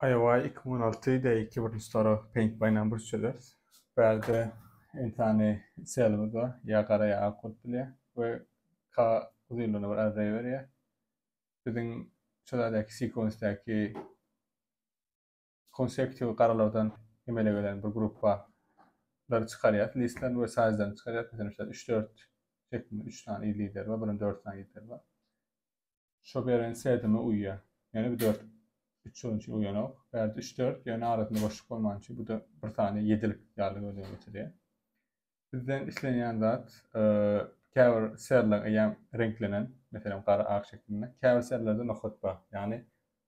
IOI 2016 D2 birinji sorag Paint by Numbers çözeris. Bärde n sany cellimiz bar, ýa gara ýa ak bolup bilýär we K uzynlygyna bir array berýär. Biziň şu zadäki sequence-däki konsekutiv garalardan emele gelen bir gruppa lary çykarýar, listlerini we size-lerini çykarýar. Meselem, şu 3 4 şeklinde 3 sany lideri bar, birinde 4 sany lideri bar. Şo beren setime uýýar. Ýöne bu 4 3 bolany üçin uýanok. Bärde 3 4 ýöne arasynda boşluk bolmany üçin bu da bir sany ýedilik ýaly göz öňüne getirýär. Bizden islenýän zat käbir serler eýýäm reňklenen, meselem gara ak şeklinde. Käbir serlerde nokat bar. Ýagny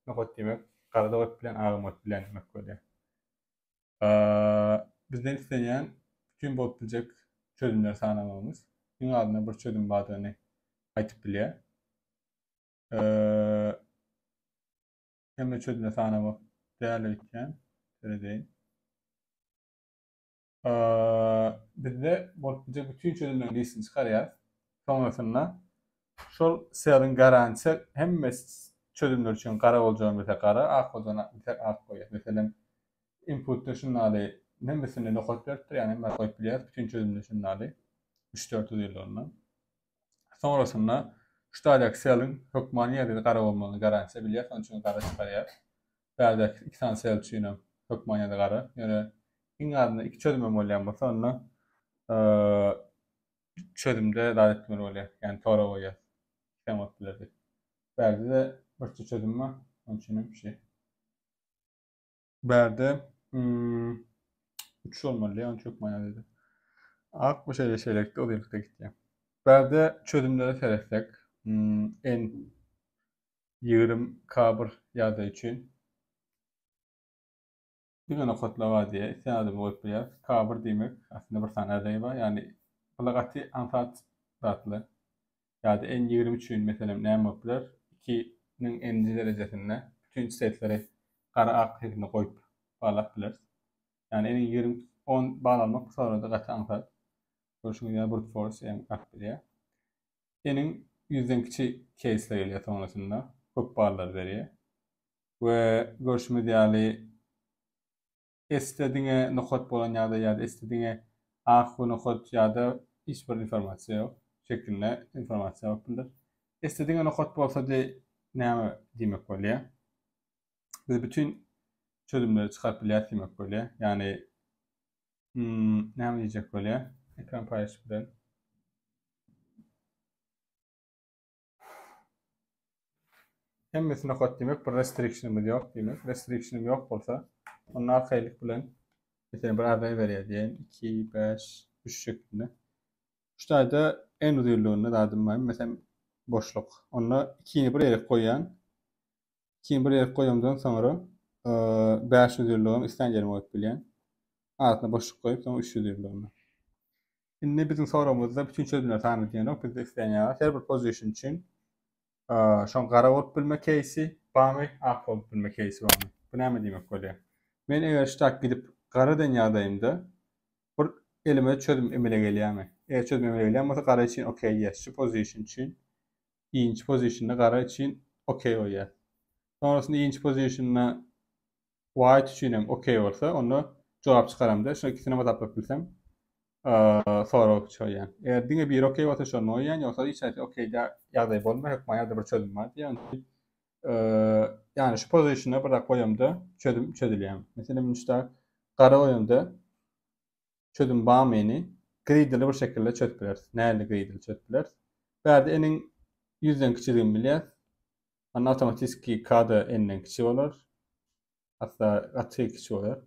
nokat diýmek gara da bolup bilýän, agam bolup bilýän diýmek bolýar. Bizden islenýän bütün bolup biljek çözümleri sanamagymyz. Iň azyndan bir çözüm bardygyny aýtyp bilýär. Hemme çözümleri sanamak däl öýtýän. Seredeýin. Bizde bolup biljek bütün çözümleriň listini çykarýarys. Soňrasynda şol seliň garantiýa hemme çözümler üçin gara boljagyny bilsek gara, ak boljagyny bilsek ak goýýarys. Meselem, inputda şundaly hemmesinde nokat beripdir, ýagny hemme goýup bilýäris bütün çözümde şundaly 3-4 uzynlygynda. Soňrasynda şu taýdaky seliň hökmany ýerde gara bolmagyny garantiýa bilýäris, onuň üçin gara çykarýarys. Bärdäki iki sany sel üçin hem hökman ýa-da gara. Ýöne iň azyndan iki çözümem bolýan bolsa, onda çözümde zat etmeli bolýar. Ýagny tora goýýar. Ikisem bolup biler diýip. Bärde-de birçe çözüm bar. Onuň üçin hem şu. Bärde üç bolmaly diýýär, onuň üçin hökman ýa-da. Ak bu şeýle şeýlelikde uzynlykda gitýär. Bärde çözümlere seretsek, n 20 K bir ýagdaý üçin diňe nokatlar bar diýýär. Isleýän adamy goýup bilýäris. K bir diýmek aslynda bir sany array bar. Ýagny bular gaty aňsat zatlar. Ýa-da n 20 üçin meselem näme bolup biler? 2-niň n-nji derejesinde bütün setleri gara ak şeklinde goýup barlap bileris. Ýagny n-iň 20 10 bal almak bu soragda gaty aňsat. Görşüňiz ýaly brute force hem gaty bilýär. Seniň ýüzden kiçi keýsler gelýär soňrasynda köp ballar berýär. We görşümiz ýaly S-de diňe nokat bolan ýagdaý ýa-da S-de diňe ak we nokat ýa-da hiç bir informasiýa ýok şeklinde informasiýa bolup biler. S-de diňe nokat bolsady näme diýmek bolýar? Biz bütün çözümleri çykaryp bilýäris diýmek bolýar. Ýagny hmm, näme diýjek bolýar? Ekran paýlaşyp bilen. Hemmesi nokat diýmek, bir restriction'ymyz ýok diýmek. Restriction'ym ýok bolsa, onda arkaýynlyk bilen meselem bir array berýär diýen 2, 5, 3 şeklinde. Şu taýda n uzynlygynda zadym bar, meselem boşluk. Onda 2-ni bir ýere goýýan. 2-ni bir ýere goýamdan soňra 5 uzynlygym islän ýerime goýup bilýän. Arasyna boşluk goýup, soň 3 uzynlygyny. Indi biziň soragymyzda bütün çözümler sany diýenok, bizde isleýän ýaly her bir position üçin şoň gara bolup bilme keýsi barmy, ak bolup bilme keýsi barmy? Bu näme diýmek bolýar? Men eger ştak gidip gara den ýagdaýymda bir elime çözüm emele gelýärmi? Eger çözüm emele gelýän bolsa gara üçin okey yes, şu position üçin inç positionda gara üçin okey goýýar. Sonrasynda inç positionda white üçin hem okey bolsa, onda jogap çykaramda, şu ikisini hasaplap bilsem, sorag çykarýan. Eger diňe biri okey bolsa şony goýýan, ýogsa hiç haýsy okey ýagdaý bolmaýar, hökman ýa-da bir çözüm bar diýýän. Ýagny şu pozisiýada bir zat goýamda çözüm çözülýär. Meselem, şu gara goýamda çözüm barmyny greedily bir şekilde çözüp bileris. Nähili greedily çözüp bileris? Bärde n-iň ýüzden kiçidigini bilýäs. Onda awtomatiski K-da n-den kiçi bolar. Hatda gaty kiçi bolar.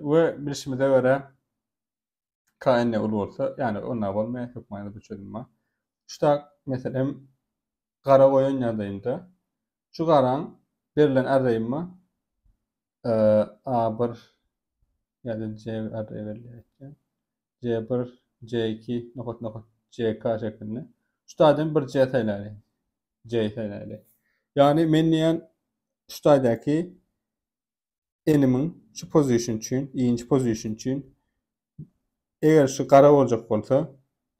We bilşimize görä K n uly bolsa, ýagny onda bolmaýar, hökman bir çözüm bar. Şu tak meselem gara goýan ýagdaýymda şu garaň berlen arraýym bar. A1 ýa-da C array berilýär. C1, C2 nokat nokat CK şeklinde. Şu taýdan bir C saýlaly. C saýlaly. Ýagny men diýen şu taýdaky enimiň şu position üçin, ikinji position üçin eger şu gara boljak bolsa,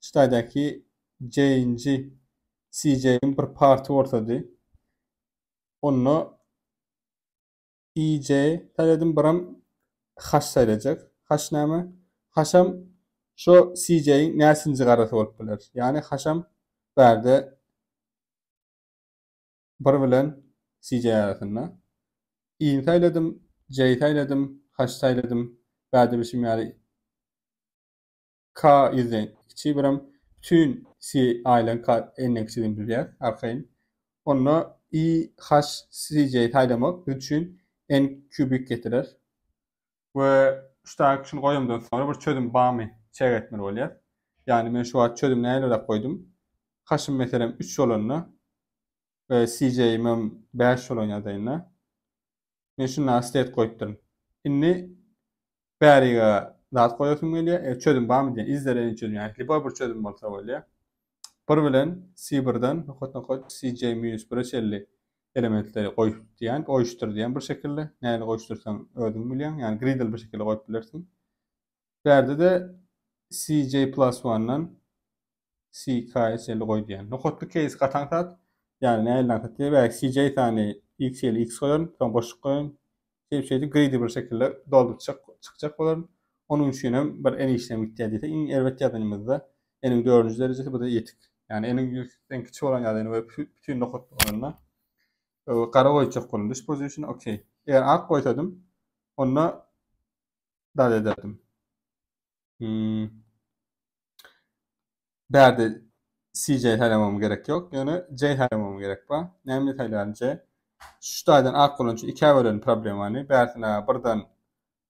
şu taýdaky C-nji CJ-iň bir party bolsady, onda. I, J saýladym, biram H saýlajak. H näme? H-am şo CJ-iň näçinji garasy bolup biler? Ýagny H-am bärde 1 bilen CJ arasynda. I-ni saýladym, J saýladym, H saýladym. Bärde bilşim ýaly K ýüzden kiçi birem bütin C aýlan K n-den kiçidigini bilýäris arkaýyn. Onda I, H, C, J saýlamak biz üçin n kubik getirer. We şu taýy şuny goýamdan soňra bir çözüm barmy çek etmeli bolýar. Ýagny men şu wagt çözüm nähiliräk goýdum? H-ym meselem 3 bolanda we C, J-im 5 bolan ýagdaýynda Men şunda state goýupdyryn. Indi bäriga zat goýasym gelýär. E, çözüm barmy diýen. Is there any çözüm? Ýagny lýuboý bir çözüm bolsa bolýar. 1 bilen C1-den nokat nokat CJ minus 1-e çenli elementleri goý diýen, goýuşdyr diýen bir şekilde. Nähili goýuşdyrsaň özüň bilýäň. Ýagny gridl bir şekilde goýup bilersiň. Bärde-de CJ plus 1-dan CK-ýa çenli goý diýen. Nokatly case gaty aňsat. Ýagny nähili aňsat diýip, bäri CJ sany x ýeli x goýaryn, soň boşluk goýaryn. Şeýdip şeýdip greedy bir şekilde dolduryp çykjak bolaryn. Onuň üçin hem bir n işlem gitýär diýsek, iň erbet ýazanymyzda n-iň dördünji derejesi bu-da ýetik. Ýagny n-iň ýüzden kiçi bolan ýagdaýynda we bütin nokat bolanda gara goýjak boldum. This position okey. Eger ak goýsadym, onda zat ederdim. Hmm. Bärde CJ saýlamam gerek ýok. Ýöne J saýlamam gerek bar. Näme saýlaryn J? Şu taýdan ak bolan üçin ikä bölerin problemany. Bärsine birden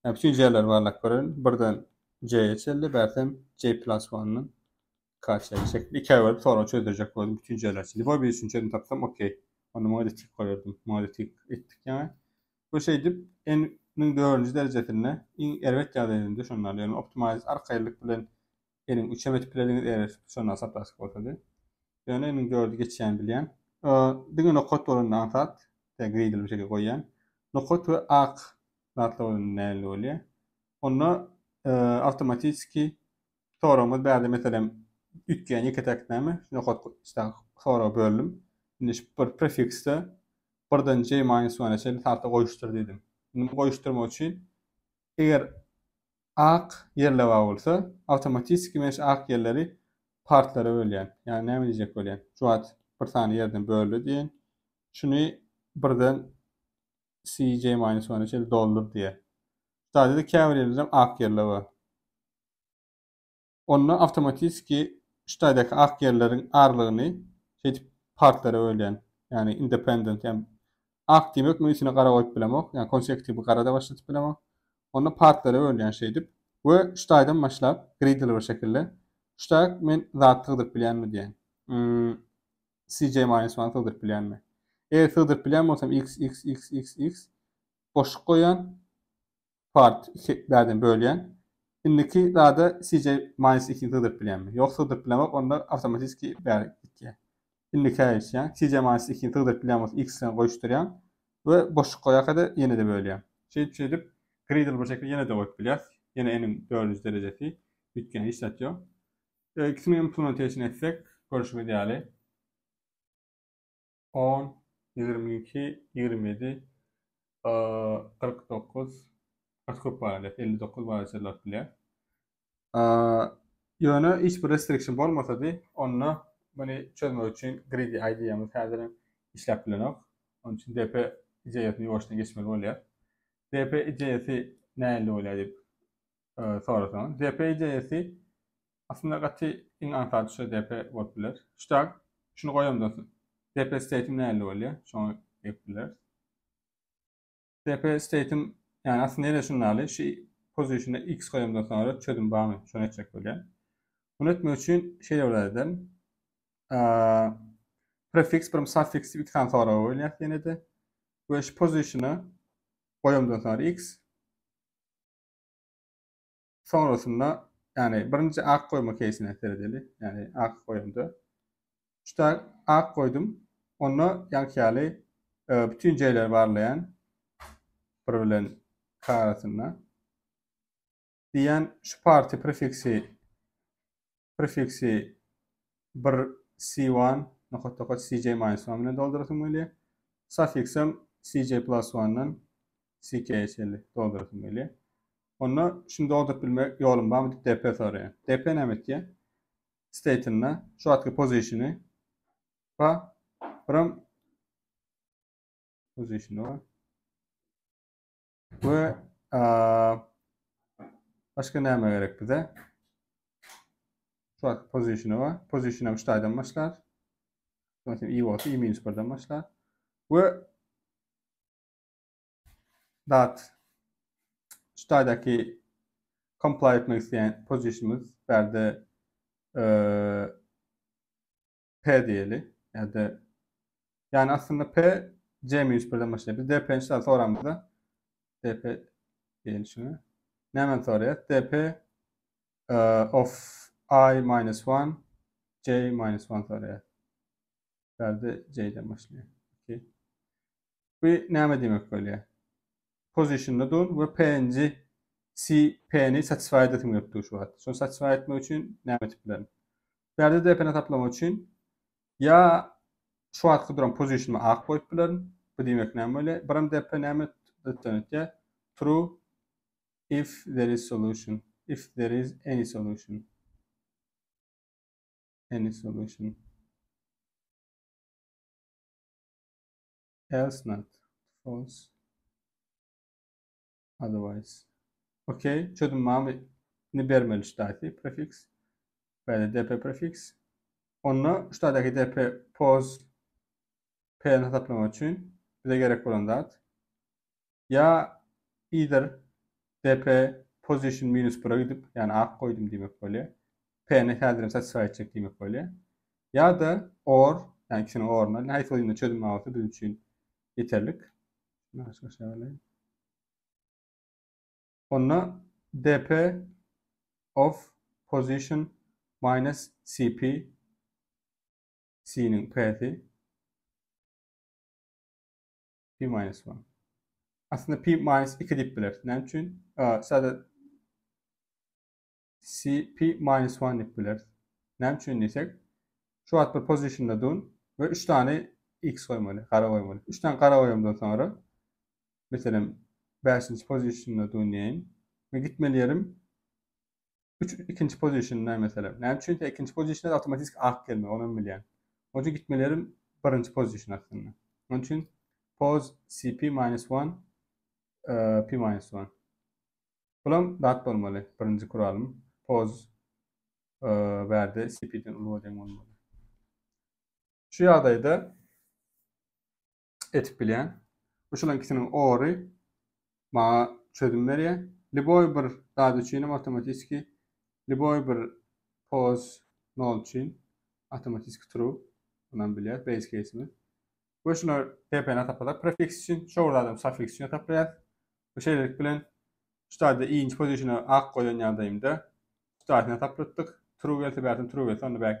ýa bütün J-leri barlap görerin. Birden J-ye çenli, bärsem J plus 1-dan K çenli şeklinde ikä bölüp soragy çözdürjek boldum bütün J-ler üçin. Lýuboý biri üçin çözüm tapsam okey. Onda muňa da tik goýardym. Muňa da tik etdik ýaňy. Bu şeýdip N-niň dördünji derejesinde iň erbet ýagdaýynda şonda ýagny optimize arkaýynlyk bilen N-iň üçem etip bilerdiňiz eger şondan saplaşyk bolsady. Ýöne N-iň dördi geçýän bilýän. Diňe nokat bolanda aňsat. Gridl bir şekilde goýýan. Nokat we ak zatlar bolanda nähili bolýar? Onda awtomatiski soragymyz bärde meselem üýtgeýän ýeke-täk näme? Şu nokat işte soragy böldüm. Indi şu bir prefiksde birden j minus 1-e çenli sarta goýuşdyr diýdim. Indi goýuşdyrmak üçin eger ak ýerler bar bolsa, awtomatiki men şu ak ýerleri partlara bölýän. Ýagny näme diýjek bolýan? Şu wagt bir sany ýerden böldi diýen. Şuny birden cj minus 1-e çenli doldur diýýär. Sadece käbir ýerlerde ak ýerler bar. Onda awtomatiski şu taýdaky ak ýerleriň aralygyny şeýdip partlara bölýän. Ýagny independent, ýagny ak diýmek men içine gara goýup bilemok. Ýagny konsekutiw gara da başlatyp bilemok. Onda partlara bölýän şeýdip we şu taýdan başlap gridli bir şekilde şu taýak men zat sygdyryp bilýänmi diýen. Hmm, CJ minus 1 sygdyryp bilýänmi? Eger sygdyryp bilýän bolsam x x x x x boşluk goýýan part 2 bärden bölýän. Indiki zada CJ minus 2-ni sygdyryp bilýänmi? Ýok, sygdyryp bilemok, onda awtomatiski bäri gitýär. Indikä geçýän. CJ minus 2-ni sygdyryp bilýän bolsa x bilen goýuşdyrýan we boşluk goýarka-da ýene-de bölýän. Şeýdip şeýdip gridl bir şekilde ýene-de goýup bilýäris. Ýene n-iň dördünji derejesi üýtgän hiç zat ýok. Ikisiniň implementation etsek görşümiz ýaly 10, 22, 27, 49, gaty köp bar elbetde, 59 bar çenli bilýär. Ýöne hiç bir restriction bolmasady, onda muny çözmek üçin greedy idea-myz häzir hem işläp bilenok. Onuň üçin DP ideýasyny ýuwaşdan geçmeli bolýar. DP ideýasy nähili bolýar diýip sorasaňyz, DP ideýasy Aslynda gaty iň aňsat şu DP bolup biler. Şu tag şuny goýamdan soň DP state-im nähili bolýar? Şoňa gelip bileris. DP state-im ýagny aslynda ýene şundaly şu position-da x goýamdan soňra çözüm barmy? Şony etjek bolýan. Muny etmek üçin şeýle bir zat ederin. Prefiks bir suffiks diýip iki sany soraga bölýär ýene-de. We şu position-a goýamdan soňra x Sonrasynda, ýagny birinji ak goýma keýsine seredeli. Ýagny ak goýamda. Şu tak ak goýdum. Onda ýaňky ýaly e, bütün J-leri barlaýan bir bilen K arasynda. Diýen şu party prefiksi prefiksi 1 C1 nokat nokat CJ minus 1 bilen doldurasym gelýär. Suffiksem CJ plus 1-dan. CK-ye çenli doldurasym gelýär. Onda şuny dolduryp bilmek ýolum barmy diýip DP soraýar. DP näme etýär? State-inde şu wagtky pozisiony bar. Biram pozisiony bar. We başga näme gerek bize? Şu wagtky pozisiony bar. Pozisiony hem şu taýdan başlar. Mesela i bolsa i minus 1-den başlar. We dat şu taýdaky comply etmek isleýän positionymyz bärde P diýeli ýa-da ýani aslynda P C minus 1-den başlaýar. Biz DP-ni şeýle soramyzda DP diýeli şuna. Näme soraýar? DP of I minus 1 J minus 1 soraýar. Bärde J-den başlaýar. Okay. Bu näme diýmek bolýar? Positionda dur we P-nji C P-ni satisfy edesim gelip dur şu wagt. Şony satisfy etmek üçin näme etip bilerin? Bärde DP-ni hasaplamak üçin ýa şu wagtky duran positionymy ak goýup bilerin. Bu diýmek näme bolýar? Biram DP näme return etýär? True if there is solution. If there is any solution. Any solution. Else not. False. Otherwise. Okay, çözüm mamy ni bermeli şu prefix. Böyle dp prefix. Onda şu taýdaky dp pos p-ni hasaplamak üçin bize gerek bolan zat ýa either dp position minus 1-e gidip, ýagny ak goýdum diýmek bolýar. P-ni häzirem satisfy etjek diýmek bolýar. Ýa-da or, ýagny ikisiniň oruna, haýsy birinde çözüm bar bolsa biz üçin ýeterlik. Onda dp of position minus cp c-niň p-si p minus 1. Aslynda p minus 2 diýip bileris. Näme üçin? Sada c p minus 1 diýip bileris. Näme üçin diýsek, şu wagt bir positionda dun we 3 tane x goýmaly, gara goýmaly. 3 tane gara goýamdan soňra meselem 5-nji positionda dun diýeýin. We gitmeli ýerim 3 ikinji positionda meselem. Näme üçin? Ikinji positionda awtomatik ak gelmeli, ony hem bilýän. Onuň üçin gitmeli ýerim birinji position aslynda. Onuň üçin pos cp minus 1 p minus 1. Bulam dat bolmaly. Birinji kuralym. Pos bärde cp-den uly deň bolmaly. Şu ýagdaýda etip bilýän. Bu şularyň ikisiniň ory maňa çözüm berýär. Liboý bir zat üçin hem awtomatiki liboý bir pos 0 üçin awtomatiki true. Ondan bilýär base case-imiz. We şular TP-ni hasaplasak prefiks üçin, şo bir zadam suffiks üçin hasaplaýar. We şeýlelik bilen şu taýda i-nji pozisiýa ak goýan ýagdaýymda şu taýsyny hasaplatdyk. True gelse bärden true gelse onda bäk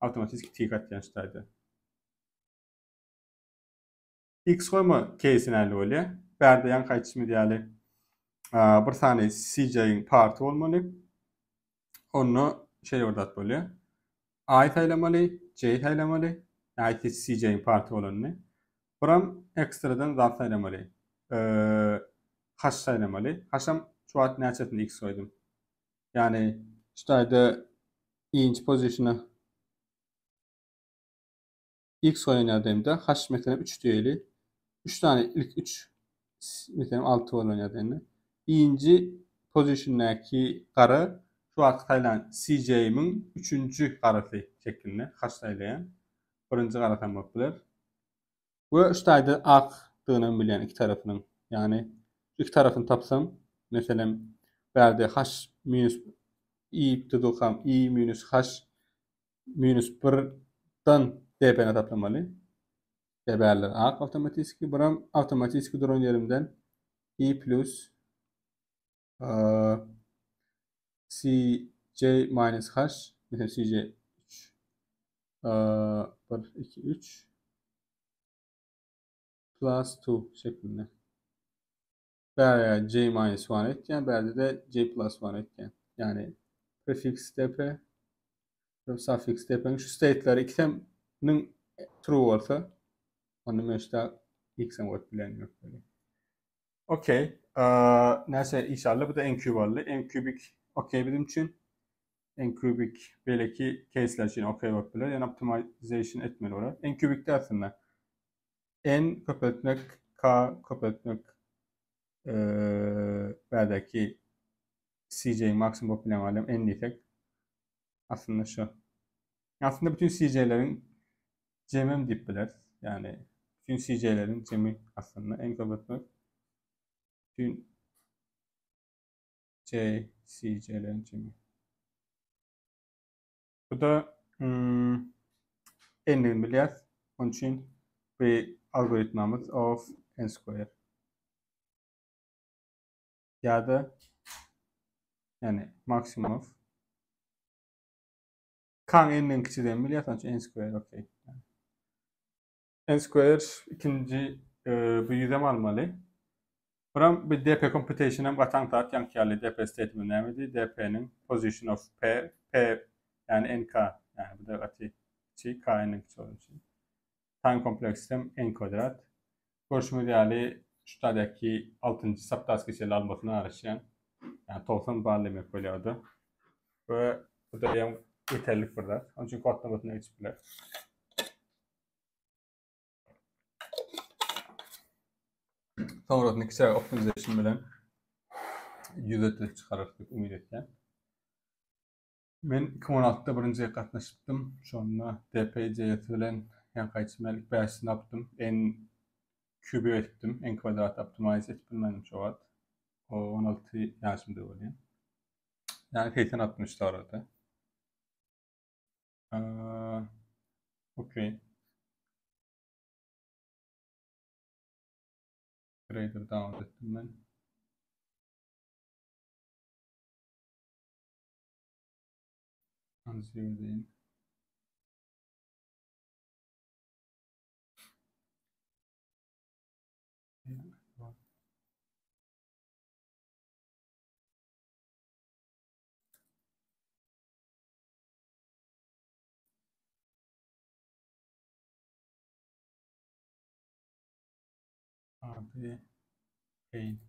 awtomatiki tik atýan şu taýda. X goýma keýsi näli bolýar? Bärde ýaňky aýdyşymyz ýaly bir sany CJ-iň party bolmaly. Onda şeýle bir zat bolýar. I saýlamaly, J saýlamaly. I CJ-iň party bolanyny. Buram ekstradan zat saýlamaly. H saýlamaly. H-am şu wagt näçesini X goýdum. Ýagny şu taýda i-nji pozisiýa X goýan ýagdaýymda h meselem 3 diýeli. 3 sany ilk 3 meselem 6 bolan ýagdaýynda i-nji pozisiýadaky gara şu wagtky saýlan CJ-miň 3-nji garasy şeklinde h saýlaýan. Birinji garasam bolup biler. We şu taýda akdygyny hem bilýän iki tarapynyň. Ýagny şu iki tarapyny tapsam, meselem bärde h minus i tutulsam i minus h minus 1-dan dp-ni hasaplamaly. Sebäpler ak awtomatiki, buram awtomatiki duran ýerimden i plus c j minus h, mesela c j 3 1 2 3 plus 2 şeklinde. Bärde j minus 1 etýän, bärde-de j plus 1 etýän. Ýagny prefix dp suffix dp-niň şu state-leri ikisiniň true bolsa, onda men şda x hem goýup bilen ýok. Okey. Näçe iş aldy? Bu da n cube aldy. N kubik okey bizim üçin. N kubik beýleki keýsler üçin okey bolup biler. Ýöne optimization etmeli bolar. N kubikde aslynda n köpeltmek k köpeltmek bärdäki cj maksimum bolup bilen alem n diýsek aslynda şu. Aslynda bütün cj-leriň jemem diýip bileris. Ýagny bütün cj-leriň jemi aslynda n köpeltmek bütün c cj-leriň jemi. Bu da hmm, n-ligini bilýäris. Onun üçin bu algoritmamyz of n square. Ýa-da ýagny maksimum of K-nyň n-den kiçidigini bilýäris, onuň üçin n square okey. N square ikinji e, bu ýüzem almaly. Buram bir DP computation hem gaty aňsat, ýaňky ýaly DP statement nämedi? DP-niň position of P, P ýagny NK, ýagny bu da gaty kiçi, K n-den kiçi bolan üçin. Time complexity hem n kwadrat. Görşüňiz ýaly şu taýdaky altynjy subtask içeli almasyna garaşýan. Ýagny 90 ball diýmek bolýar o-da. We bu da hem ýeterlik bir zat. Onuň üçin kodlamasyna geçip biler. Sonrasynda kiçiräk optimization bilen ýüze çykarar diýip umyt etýän. Men 2016-da birinji gezek gatnaşypdym. Şonda DPJS bilen ýaňky aýdyşym ýaly ilk bäşisini alypdym. N kübe etdim. N kwadrat optimize edip bilmedim şo wagt. O 16 ýaşymda bolýan. Ýagny 80-63 sorady. Okey. Grader download etdim men. Unzero Abi paint.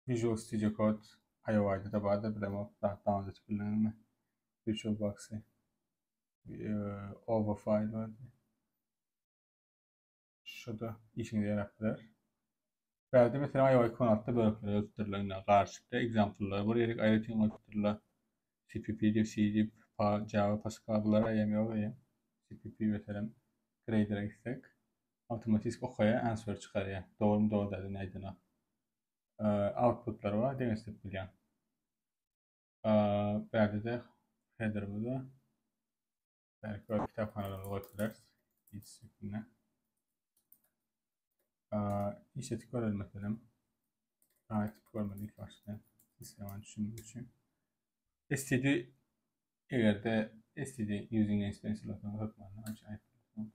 Visual Studio Code IOI'da da bardyr bilemok. Daha download edip bilenmi? VirtualBox'y OVA file bardy. Şu-da işiňize ýarap biler. Bärde mesela IOI 2016-da böleklere bölüpdirler. Indi garyşykda example'lar bir ýerik aýratyn goýupdyrlar. CPP diýip, C diýip, Java, Pascal bular eýýäm ýok eýýäm. CPP meselem grader'e gitsek awtomatik okaýar, answer çykarýar. Dogrymy dogry däldigini aýdanok. Outputlar bar, deňeşdirip bilýän. Bärde-de header'imiz bar. Belki bir kitaphanalarymyzy goýup bileris. Hiç şeklinde. İşletip görelim meselem. Daha etip görmeli ilk başta. Sistemini düşünmek üçin. STD eger-de STD using namespace bolsa hökmany aýdyp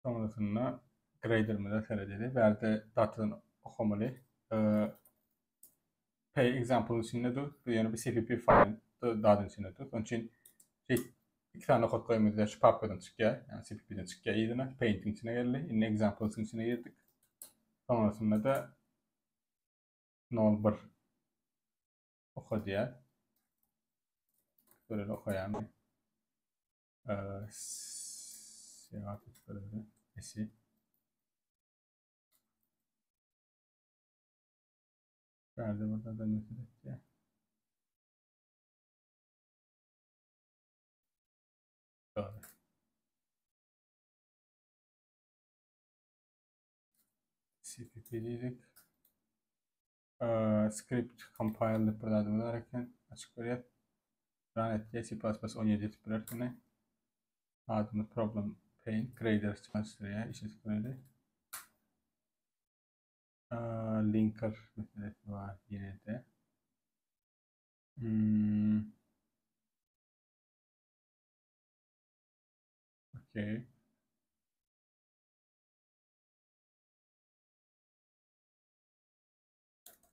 Sonrasynda graderimize seredeli. Bärde datadan okamaly. P example içinde dur. Bu ýöne bir CPP file dadyň içinde dur. Onun üçin şey, iki tane kod goýmazda şu papkadan çykýar. Yani CPP-den çykýar yzyna. Paint-iň içine geldi. Indi example-yň içine girdik. Sonrasynda da 01 oka diýär. Böyle okaýarmy? Seyahat etmelerde. Esi. Nerede burada da nefret etti. Doğru. CPP diýdik. Script compile diýip bir zadymyz bar eken. Açyk görýär. Run etdi. C++ 17 etip biler ýene. Adyny problem paint grader çalışdyrýar. Işletip göreli. Linker meselesi bar ýene de. Hmm. Okay.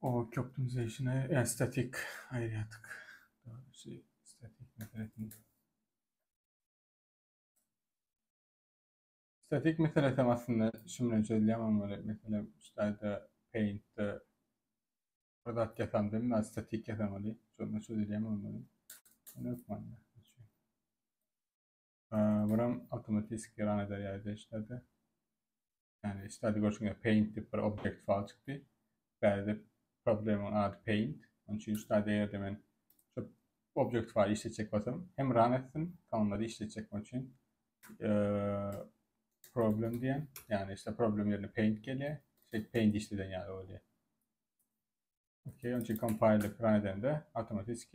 O optimization'a yani statik ayrı Doğrusu statik meselesini. Statik meselesem aslynda şu bilen çözülýär muň meselem şu Paint'de bir zat ýasam dedim, ben statik ýasamaly. Şonda çözülýär muň Ýöne hökman. Buram awtomatik run eder ýaly işlerde. Yani işte görüşüňe paint diýip bir object file çykdy. Bärde problemin ady paint. Onun üçin işte eger men şu object file işletjek bolsam hem run etsin, soňunda işletjek üçin problem diýen. Yani işte problem yerine paint gelýär. Şey paint işleden ýaly bolýar. Okay, onun için compile run edende otomatik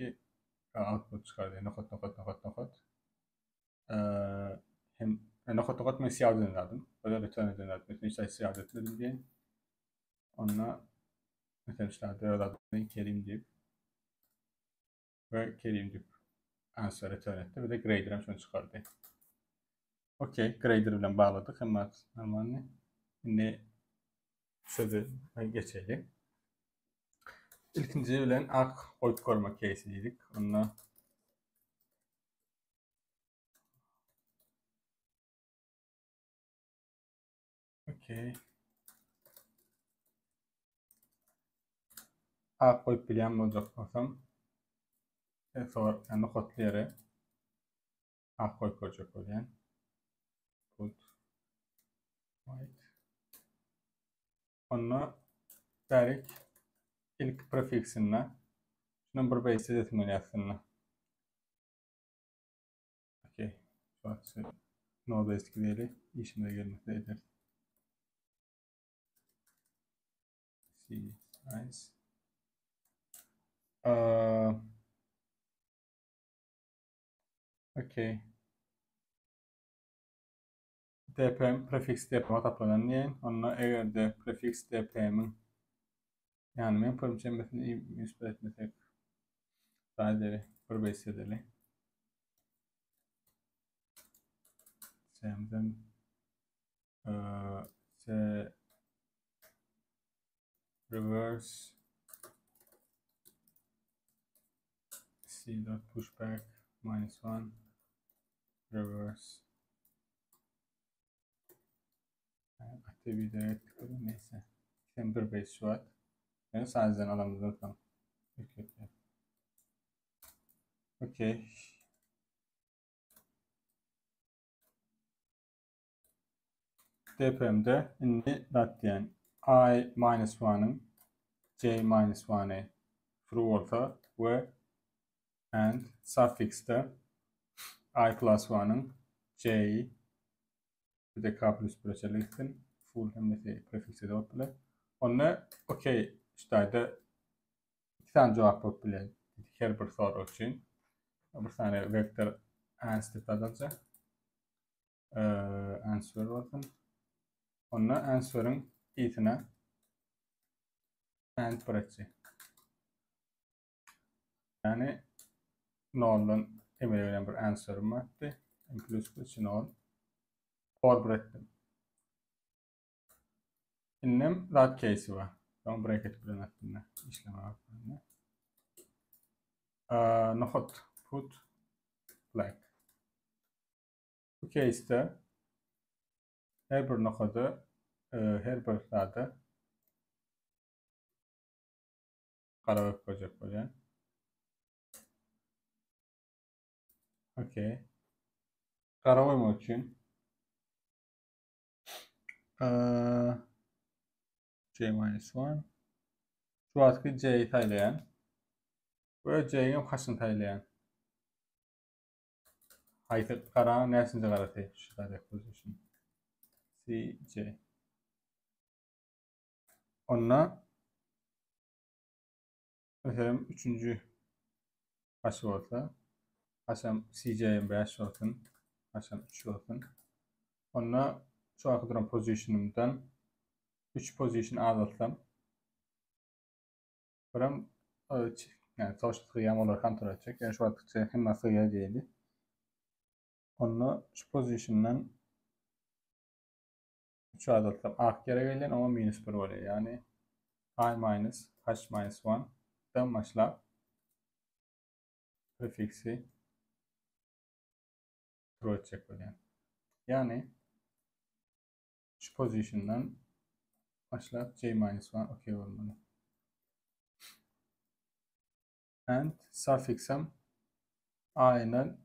output çykardy. Nokat nokat nokat nokat. Hem nokat nokat men siyah eden Böyle return eden lazım. Mesela hiç siyah etmedim diye. Onunla mesela işte adını Kerim deyip ve Kerim deyip answer return etti. Bir de grader'ım şunu çıkardı. Okey, grader bilen bağladık. Hemen normalde. Şimdi sözü geçelim. İlkinji bilen ak goýup görmek case diýdik. Onda Okey. Ak goýup bilýän boljak bolsam, e, sor, yani nokatly ýere ak goýup görjek bolýan. Put white. Onda direkt ilk prefiksinde şunun bir base edesim gelýär aslynda. Okey. Şu no base diýeli. Işimize gelmese eder. C size. Uh, okey. DPM prefix DPM taplanan diýen. Onda eger de prefix DPM-iň yani men pirimçe hemmesini müsbet etmesek sadece bir base edeli. C'mden C reverse C dot pushback minus 1 reverse aktivite tıkladım neyse. Sen bir base şu at. Yani sadece alamızdan tam. Okey. DPM'de indi dat diýen i minus 1-yň j minus 1-y true bolsa we and suffix'de i plus 1-yň j bir de k plus 1 çenli gitsin. Full hemmesi prefix'e de bolup biler. Onda okey ştaýda iki tane cevap bolup biler. Her bir soru üçin. Bir tane vektor answer adalca. Answer bolsun. Onda answer'ın i'sine and bırakacak. Yani noldan emele gelen bir answer'ım vardı. M plus 3 nol. For bıraktım. Innem that case'i var. Ben bracket bilen aslında işleme var. Nohut put black. Bu case'de her bir nokada her bir zada gara koyacak bolýan. Okey. Gara goýmak üçin J minus 1 şu wagtky J saýlaýan we J-iň haşyny saýlaýan. Haýsy gara näçinji garasy şu direct position. C J. Onda meselem üçüncü haşy bolsa haşam CJ 5 olsun, haşam 3 olsun. Onda şu arka duran position'ımdan 3 position azaltsam Buram yani sonuçta sığýan olar kontrol etjek. Yani şu wagtça hemme sığýar diýeli. Onda şu position'dan 3 azaltsam ak ýere gelýän, oňa minus 1 bolýar. Yani i minus h minus 1 dan başlap prefiksi true etjek bolýan. Yani. Şu positiondan başlap j minus 1 okey bolmaly. And suffixem aynen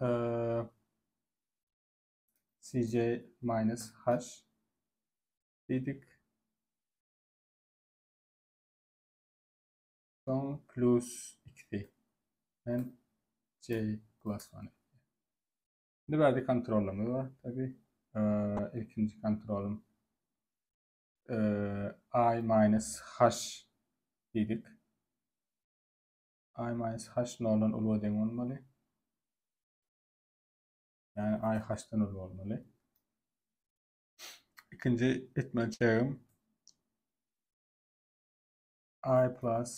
e, cj minus h diýdik. Soň plus 2 and j plus 1. Indi bärde kontrollarymyz bar tabi. Ilkinji kontrolum i minus h diýdik. I minus h noldan uly deň bolmaly. Ýagny i h-dan uly bolmaly. Ikinji etmeli çegim i plus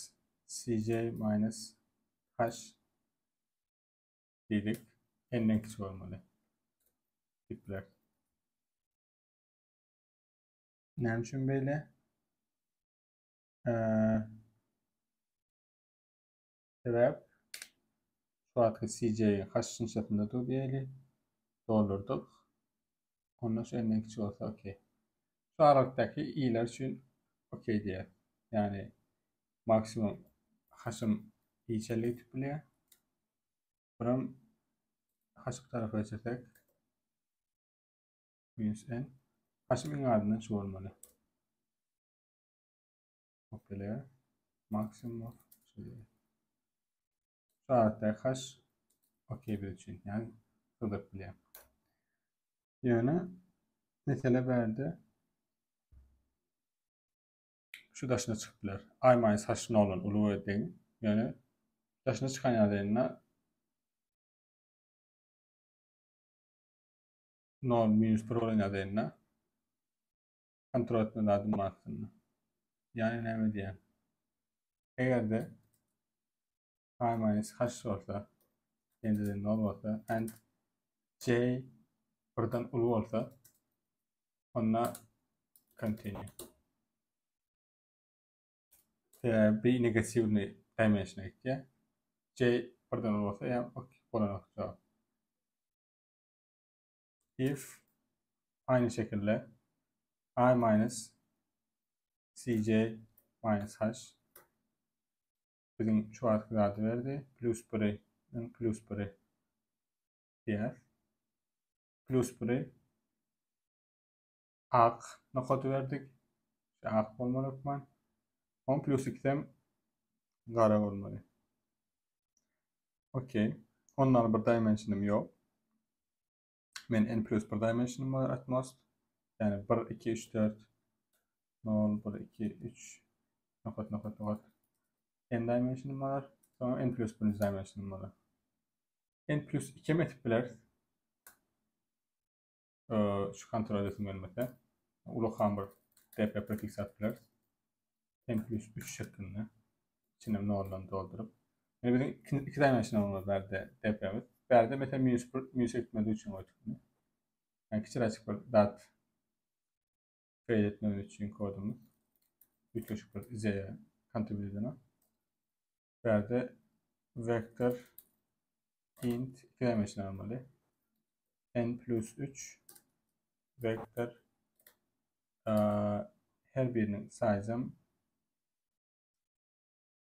cj minus h diýdik. N-den kiçi bolmaly. Diýip bileris. Näme üçin beýle? Sebäp şu wagtky CJ h-şinçesinde dur diýeli. Doldurdyk. Onda şu n-den kiçi bolsa okey. Şu aralykdaky i'ler üçin okey diýer. Ýagny maksimum h-ym i çenli gidip bilýär. Buram h bu tarapa geçirsek minus n. H-ym iň azyndan şu bolmaly. Kopýalaýar. Maksimum şu diýýär. Şu aralykdaky h okey biz üçin. Ýagny sygdyryp bilýär. Ýöne mesele bärde şu daşyna çykyp biler. I minus h noldan uly we deň. Ýöne daşyna çykan ýagdaýynda 0 minus 1 bolan ýagdaýynda kontrol etme zadym bar aslynda. Ýagny näme diýýän? Eger-de i minus h bolsa, ýene-de 0 bolsa and j birden uly bolsa, onda continue. Sebäbi bir negatiwny dimensiona gitýär. J birden uly bolsa, ýa ok bolanok jogap. If aynı şekilde i minus cj minus h biziň şu wagtky zady berdi. Plus 1-i plus 1-i diýär. Plus 1-i ak nokady berdik. Şu ak bolmaly hökman. 10 plus 2 hem gara bolmaly. Okey. Ondan bir dimensionym ýok. Men n plus bir dimensionym bar at most. Yani 1, 2, 3, 4, 0, 1, 2, 3, nokat, nokat, nokat. N dimensionym bar. Sonra n plus 1 dimensionym bar. N plus 2 mi etip bileris? Şu kontrol edesim gelmese. Ulakan bir dp prefiks atyp bileris. N plus 3 şeklinde. İçine noldan doldurup. Yani bizim iki, iki dimensional olmalı bärde DP'miz. Bärde mesela minus 1, minus etmedi üçin koyduk bunu. Yani kiçiräjik bir dat fail etmemiz üçin kodumuz. Üýtgeşik bir z contribute edene. Bärde vector int iki dimensional olmaly. n plus 3 vector her birinin size'ım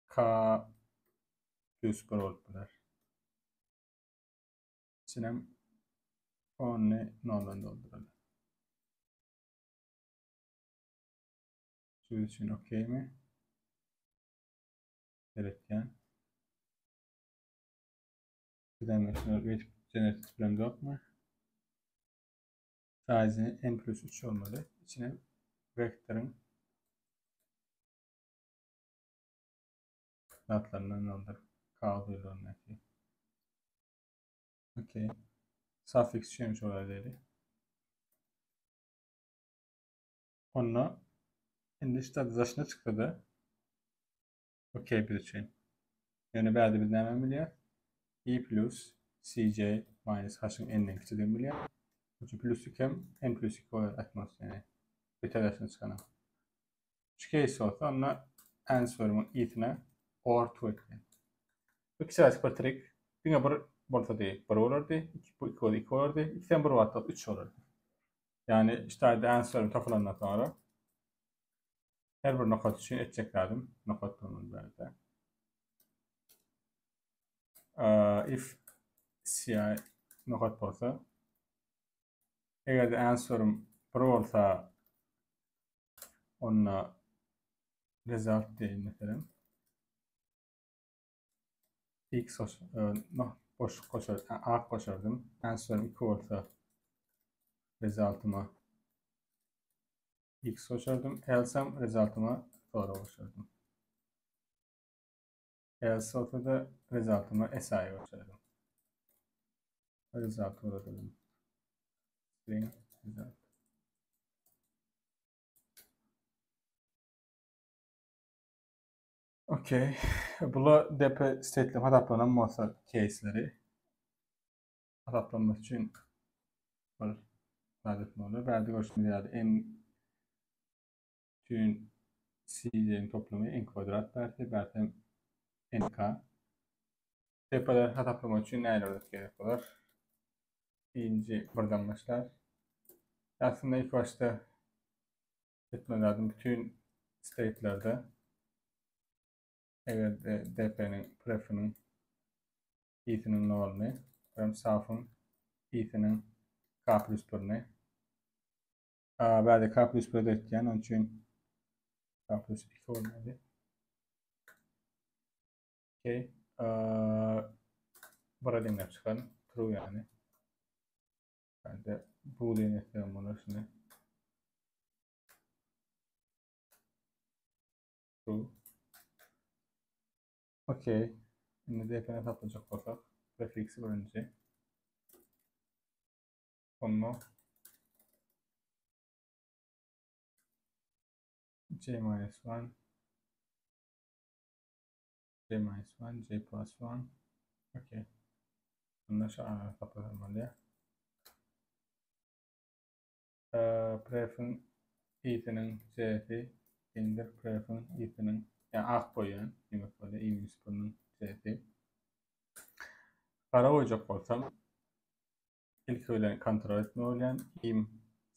k plus 1 bolup biler. İçinem 10'ny noldan dolduralım. Şu üçin okey mi? Gerekýän. Dimensional weight generate bilen ýokmy? Size n plus 3 olmaly. İçine vektorun zatlaryndan aldyr. K uzunluğundaki. Okey. Suffix şeymiş olar dedi. Onda indi işte daşyna çykdy Okey bir üçin. Ýöne bärde biz näme bilýär? I plus CJ minus H-yň n-den kiçidigini bilýär. Üçin plus 2 hem n plus 2 bolar atmos, ýagny beter daşyna çykana. Şu case bolsa onda answer'yň i-sine or 2 ekleýär. Bu kiçiräjik bir trik. Diňe bir bolsa diýip bir bolardy, 2 bu 2 bolsa 2 bolardy, ikisem bir wagtda 3 bolardy. Ýagny şu answer'im tapylandan soňra her bir nokat üçin etjek zadym nokat bolmaly bärde. If ci nokat bolsa eger de answer'im 1 bolsa onda result diýeýin meselem. X goş, e, no, boşluk goşar, A goşardym. Answer'im 2 bolsa resultyma X goşardym. Else'm resultyma sonra goşardym. Else bolsa da resultyma SI goşardym. Result uğradım. String result. Okey. Bula DP state'li hasaplanan bolsa case'leri hasaplanması üçin bir zat etmeli. Bärde görşümiz ýaly n üçin c toplumy n kwadrat bärse, bärse nk. DP-leri hasaplamak üçin näler gerek bolar? Birinji birden başlar. Aslında ilk başta etmeli lazım bütün state'lerde eger DP'nin pref'inin i'sinin noluny hem saf'ın i'sinin k plus 1'ini bäde k plus 1 etýän onun üçin k plus 2 bolmaly. Okey. Bura deňläp çykaryn. True yani. Bende boolean etsem bolar şimdi. True. Okey. Şimdi DP'ne saplayacak olsak prefixi birinci. Sonra j minus 1 j minus 1 j plus 1 okey. Bundan şu saplanmaly. Pref'in i'siniň c'si deňdir pref'in i'siniň ýa ak goýýan diýmek bolýar i minus 1-niň c'si. Gara goýjak bolsam ilki bilen kontrol etmeli bolýan im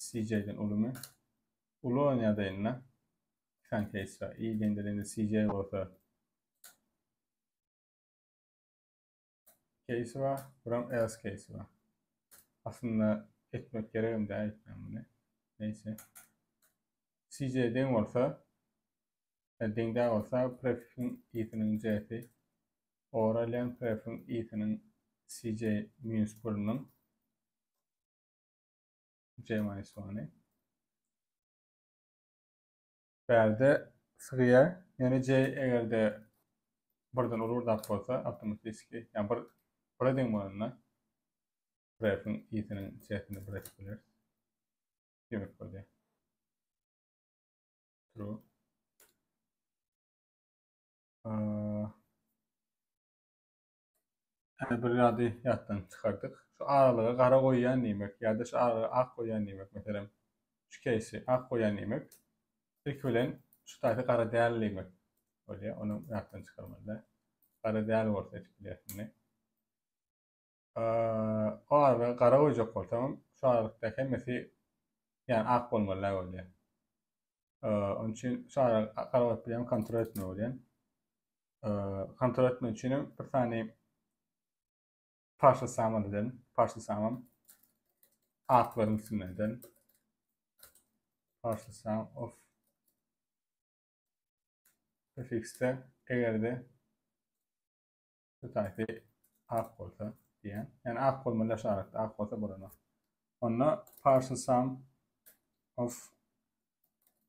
cj-den ulumy? Uly bolan ýagdaýynda sen case i deňdir deňdir cj bolsa case bar, buram else case bar. Aslında etmek geregim däl etmem bunu. Neyse. CJ deň bolsa, e, deň däl bolsa prefixin i'siniň j'si or alýan prefixin i'siniň cj minus 1-niň j minus 1-y. Bärde sygýar. Ýöne J eger-de birden uly bir zat bolsa, awtomatiski, ýa bir bire deň bolanda pref'iň i-siniň c-sini bir edip bileris. Diýmek bolýar. True. Ýa bir zady ýatdan çykardyk. Şu aralyga gara goýýan diýmek ýa-da şu aralyga ak goýýan diýmek. Meselem, şu keýsi ak goýýan diýmek. Ilki bilen şu taýsa gara däl diýmek bolýar. Ony ýatdan çykarmaly. Gara däl bolsa edip bilýärsiň. O aralyga gara goýjak bolsaň, şu aralykda hemmesi ýani ak bolmaly bolýar. Onun üçin şu aralyk gara goýup bilýän kontrol etmeli bolýar. Kontrol etmek üçin hem bir sany partial sum edelim. Partial sum'ım aklaryň üstünden edelim. Partial sum of prefixde eger de şu taýpy ak bolsa diýen. Yani ak bolmaly şaratda ak bolsa bolana. Onda partial sum of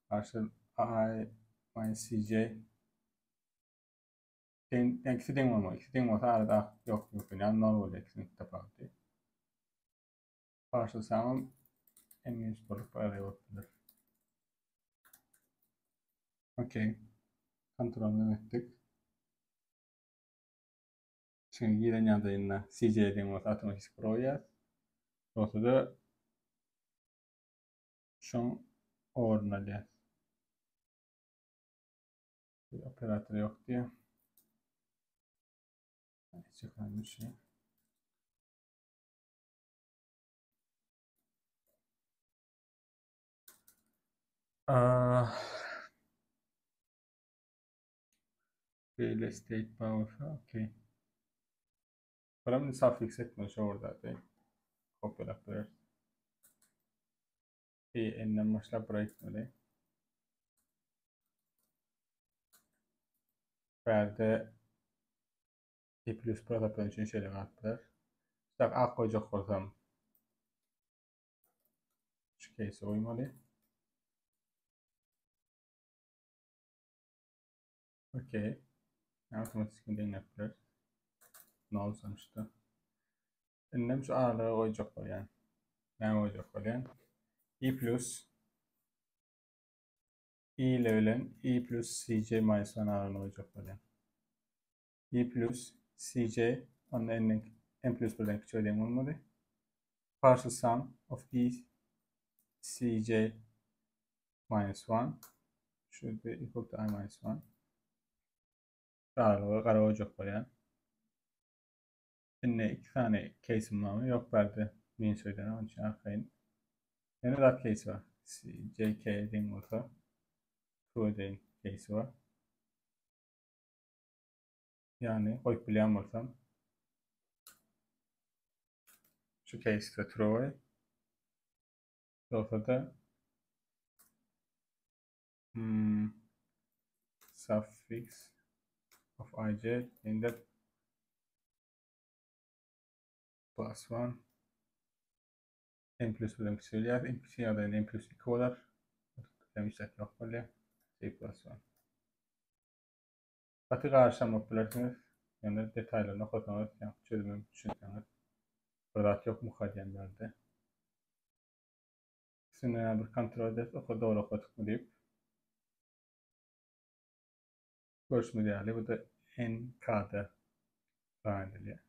partial i minus cj Deň, deň, ikisi deň bolmaly. Ikisi deň bolsa arada ak ýok mümkin. Ýagny nol bolýar ikisiniň tapawudy. Partial sum m minus birlik bir array bolup biler. Okey. Kontrolunu etdik. Şimdi giren ýagdaýynda CJ deň bolsa awtomatik goýýar. Bolsa-da şoň ornuny alýar. Bir operator yok diye. Çıkan bir şey. Beýle state bar bolsa, okey. Biram suffix etmeli şo bir zady. Kopýalap berer. E n-den başlap buraya gitmeli. Bärde C plus plus tapylan üçin şeýle galyp biler. Tak ak goýjak bolsam şu case goýmaly. Okey. Awtomatik deňläp biler. Nol sonuçta. Indem şu aralyga goýjak bolýan. Näme goýjak bolýan? I plus I ile bilen I plus CJ minus 1 aralygyny goýjak bolýan. I plus CJ onda n n plus 1-den kiçi deň bolmaly. Partial sum of E CJ minus 1 should be equal to I minus 1. Aralyga gara goýjak bolýan. Indi iki sany case'im barmy? Ýok bärde min söýden onuň üçin arkaýyn. Ýene zat case bar. JK deň bolsa true deň case bar. Ýagny goýup bilýän bolsam şu case-de true Ýogsa-da hmm, suffix of ij indi plus 1 n plus bilen kiçelýär. N kiçi ýagdaýynda n plus 2 bolar. Hem işläp ýok bolýar. J plus 1. Gaty garyşan bolup bilersiňiz. Ýöne detaýlaryny okasaňyz, ýa çözümini düşünseňiz bir zat ýok muka diýen bärde. Üstüne bir kontrol edip, oka dogry okadykmy diýip. Görşümiz ýaly, bu da NK'da run edilýär.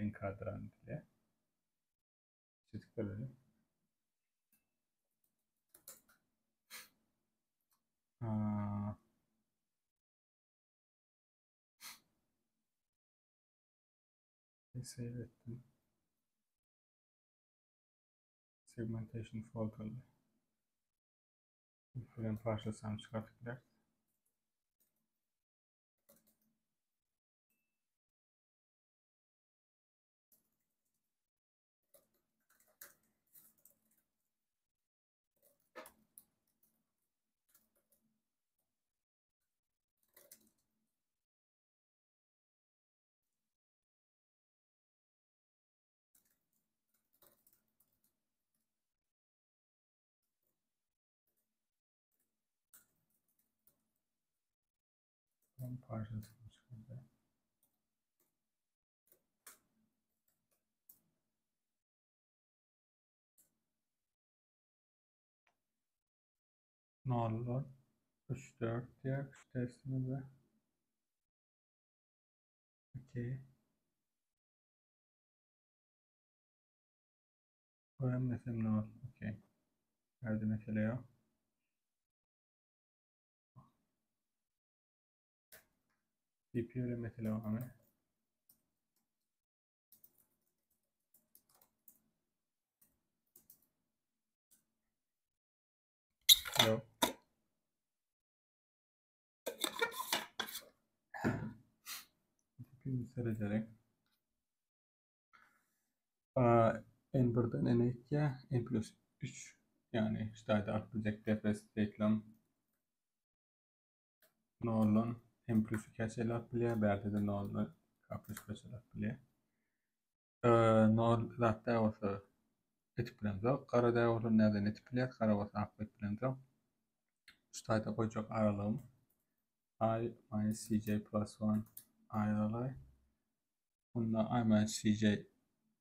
NK'da run edilýär. Çizip görelim. Aa. Save ettim. Segmentation fault oldu. Bilen parçasını çıkartıp biler. Parçasını çıkardı. Nollar 3 4 diýär şu testimizde. Okey. Bu hem mesela nol. Okey. Nerede mesele yok. CPU ile mesele var mı? Yok. CPU seredeliň. N1-den N2-ä N plus 3 ýagny şu taýda alyp biljek defres reklam noldan N plus 2-ä çenli alyp bilýär, bärde-de noldan K plus 1-e çenli alyp bilýär. Nol zat däl bolsa etip bilemzok, gara däl bolsa näden etip bilýär, gara bolsa ak edip bilemzok. Şu taýda goýjak aralygym I minus CJ plus 1 aýraly. Onda I minus CJ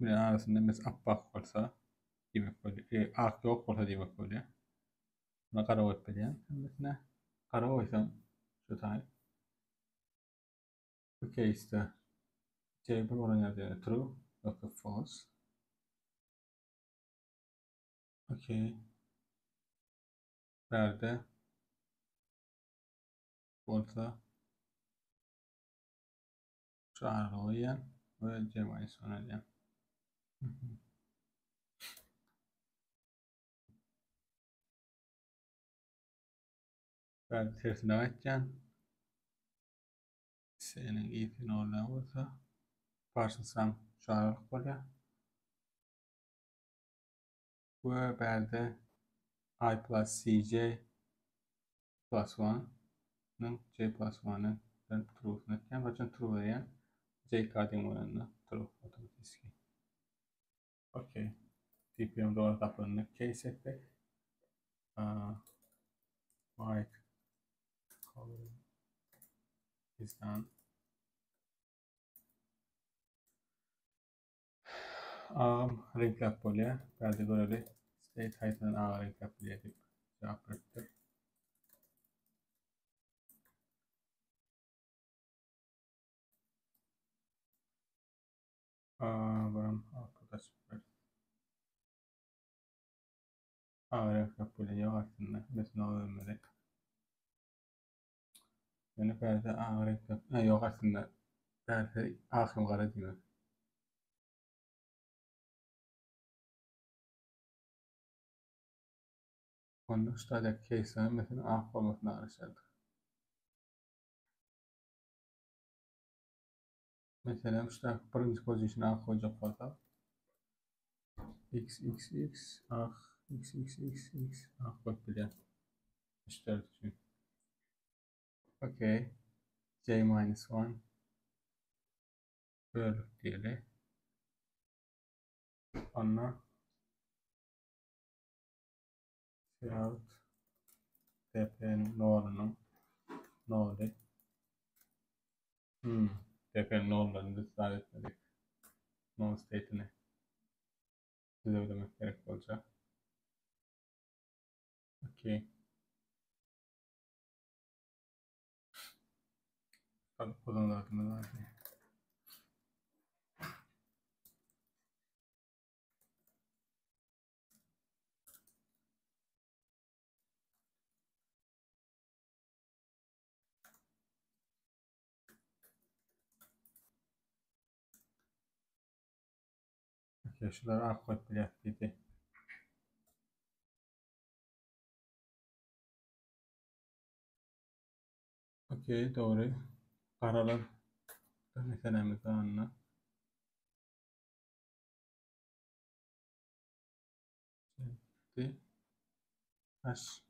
bilen arasynda mes appak bolsa diýmek bolýar. E, ak ýok bolsa diýmek bolýar. Buna gara goýup bilýän hemmesine. Gara goýsam şu taý. Bu case'de C1 bolan ýerde true ýa false. Okey. Bärde bolsa şu aralygy goýýan we C minus 1 alýan. Ben tersine aýtýan. Seniň i-si noldan bolsa, partial sum şu aralyk bolýar. We bärde i plus cj plus 1-niň j plus 1-niň true-syny etýän. Haçan true berýän? J k deň bolanda true awtomatiki. Okey. TPM dogry taplandy. Case etdik. White color is done. Agam reňkläp bolýar. Bärde göreli. State haýsydan aga reňkläp bolýar diýip jogap beripdir. Buram output açyp ber. Aga reňkläp bolýar ýok aslynda. Hemmesini öwrenmeli. Ýöne bärde aga reňkläp, ýok aslynda. Bärde ak hem gara diýmek. Onda şu taýda case hemmesiniň ak bolmasyna garaşardyk. Meselem, şu taýda birinji position ak goýjak bolsak, x x x ak x x x x ak goýup bilýän. Müşderi üçin. Okey. J minus 1 bölük diýeli. Onda cout dp nolunyň noly hmm, dp nollaryny biz zat etmedik. Nol state-ini düzewlemek gerek boljak. Okey. Uzun zadymyz bardy. Okey, şular ak goýup bilýär diýdi. Okey, dogry. Garalar meselämiz anna. Gitti. Haş.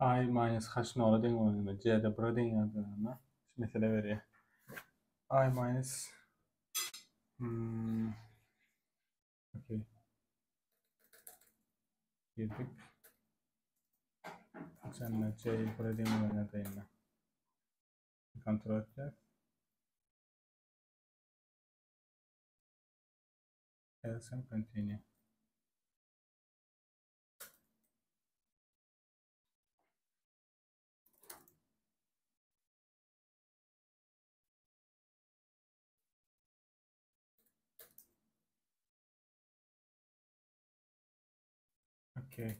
I minus h nola deň bolanda, C-de 1-e deň ýazylanda şu mesele berýär. I minus hmm, okey. Girdik. Haçanda C 1-e deň bolan ýagdaýynda kontrol etýär. Else continue. Okay.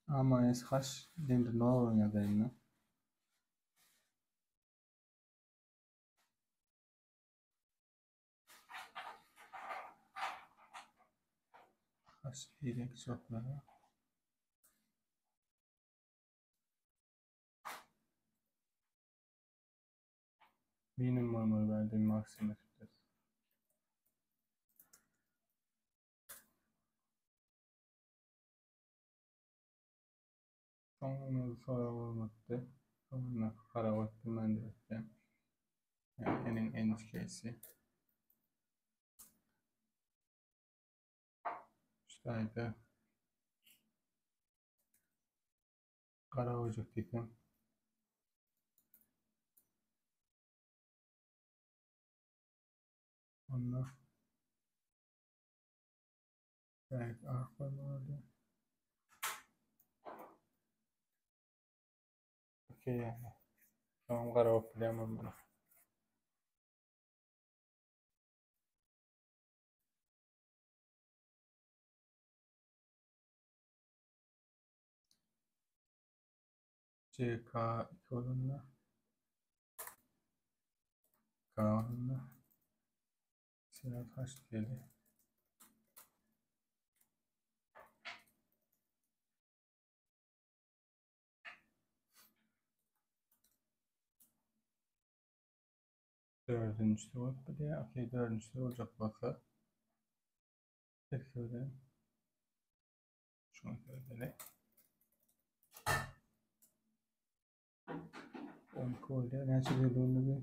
A minus h deňdir nol bolan ýagdaýynda. H i-den kiçi bolmaly. Minimum bolmaly bärde maksimum etipdir. Soňunda sorag bolmady. Soňunda gara goýup bilmändir öýtýän. Yani eniň end case-i. Şu taýda. Gara goýjak diýsem. Onda Bärik ak goýmaly. Okey ýa. Tamam gara bolup bilýän bolmaly. CK 2 bolanda K bolanda Sinan kaç diýeli? Dördünjisi bolup bilýär. Okey, dördünjisi boljak bolsa ilki bilen şuňa seredeli. 12 bolýar. Näçe geldi onda bir?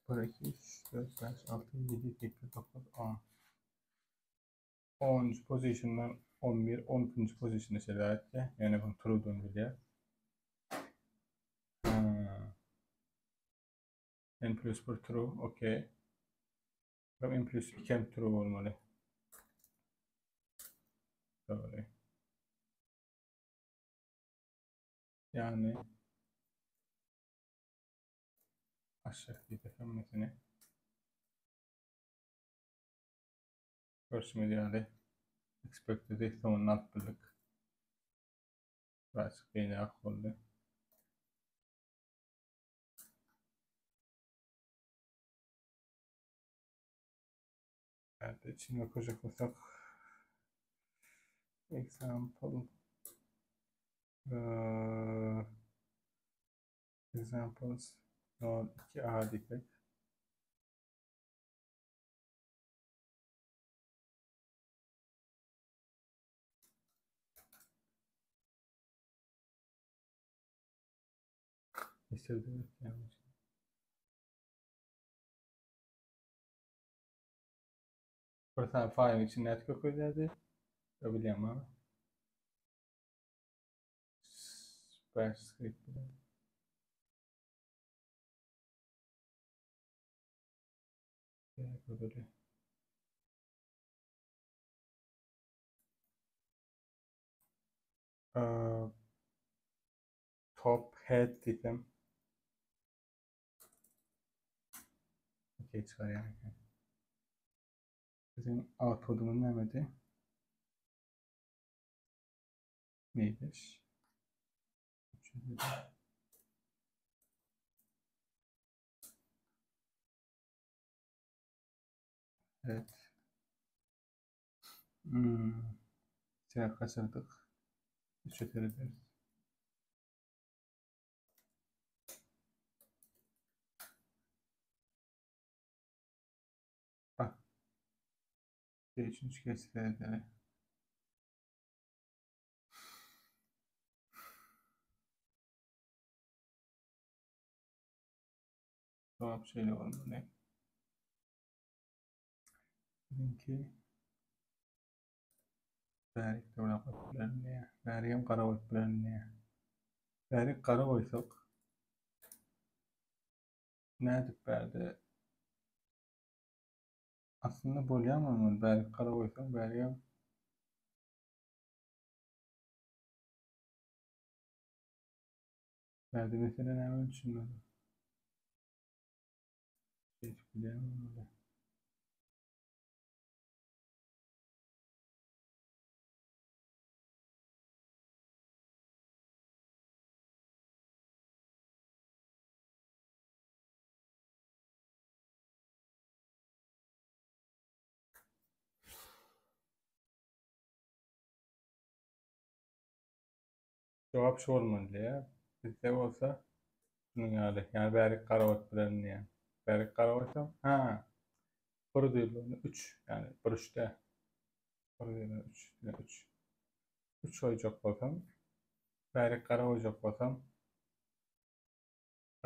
1, 2, 3, 4, 5, 6, 7, 8, 9, 10. 10. pozisyondan 11, 12. pozisyona çenli aýtdy. Ýöne bu true'dan bilýär. N plus 1 true, okey. N plus 2 hem true bolmaly. Doğru. Yani aşağı diýip hemmesini görşümiz ýaly expected soňuny alyp bildik. Birazcık beýläk boldy. Evet, içine koyacak olsak example uh, examples 0 2a diýsek Bir sany faýlyň içinde nädip görkezýärdi? Bilýän barmy? Bash script bilen. Görelim. Top head diýsem. Okey çykarýan eken. Bizim output'umuz nämedi? Neymiş? 307. Evet. Hmm. Siyah kaçırdık. 3'e ederiz. Bak. Üçüncü kez edelim. Cevap şeýle bolmaly. Biziňki bärik de bilen goýup bilerin diýýär. Bärigem gara goýup bilerin diýýär. Bärik gara goýsak nädip bärde aslynda bolýarmy muny bärik gara goýsaň bärigem Bärde mesele näme düşünmedim. Şeýdip bilýärmi muny? Jogap şu bolmaly diýýär. Bizde bolsa şunuň ýaly. Ýani bärik gara bolup bilerin diýýär. Bärik gara goýsam, ha. Bir diýilende 3, ýani bir üçde. Bir diýilende 3, diýen 3. 3 goýjak bolsam, bärik gara goýjak bolsam,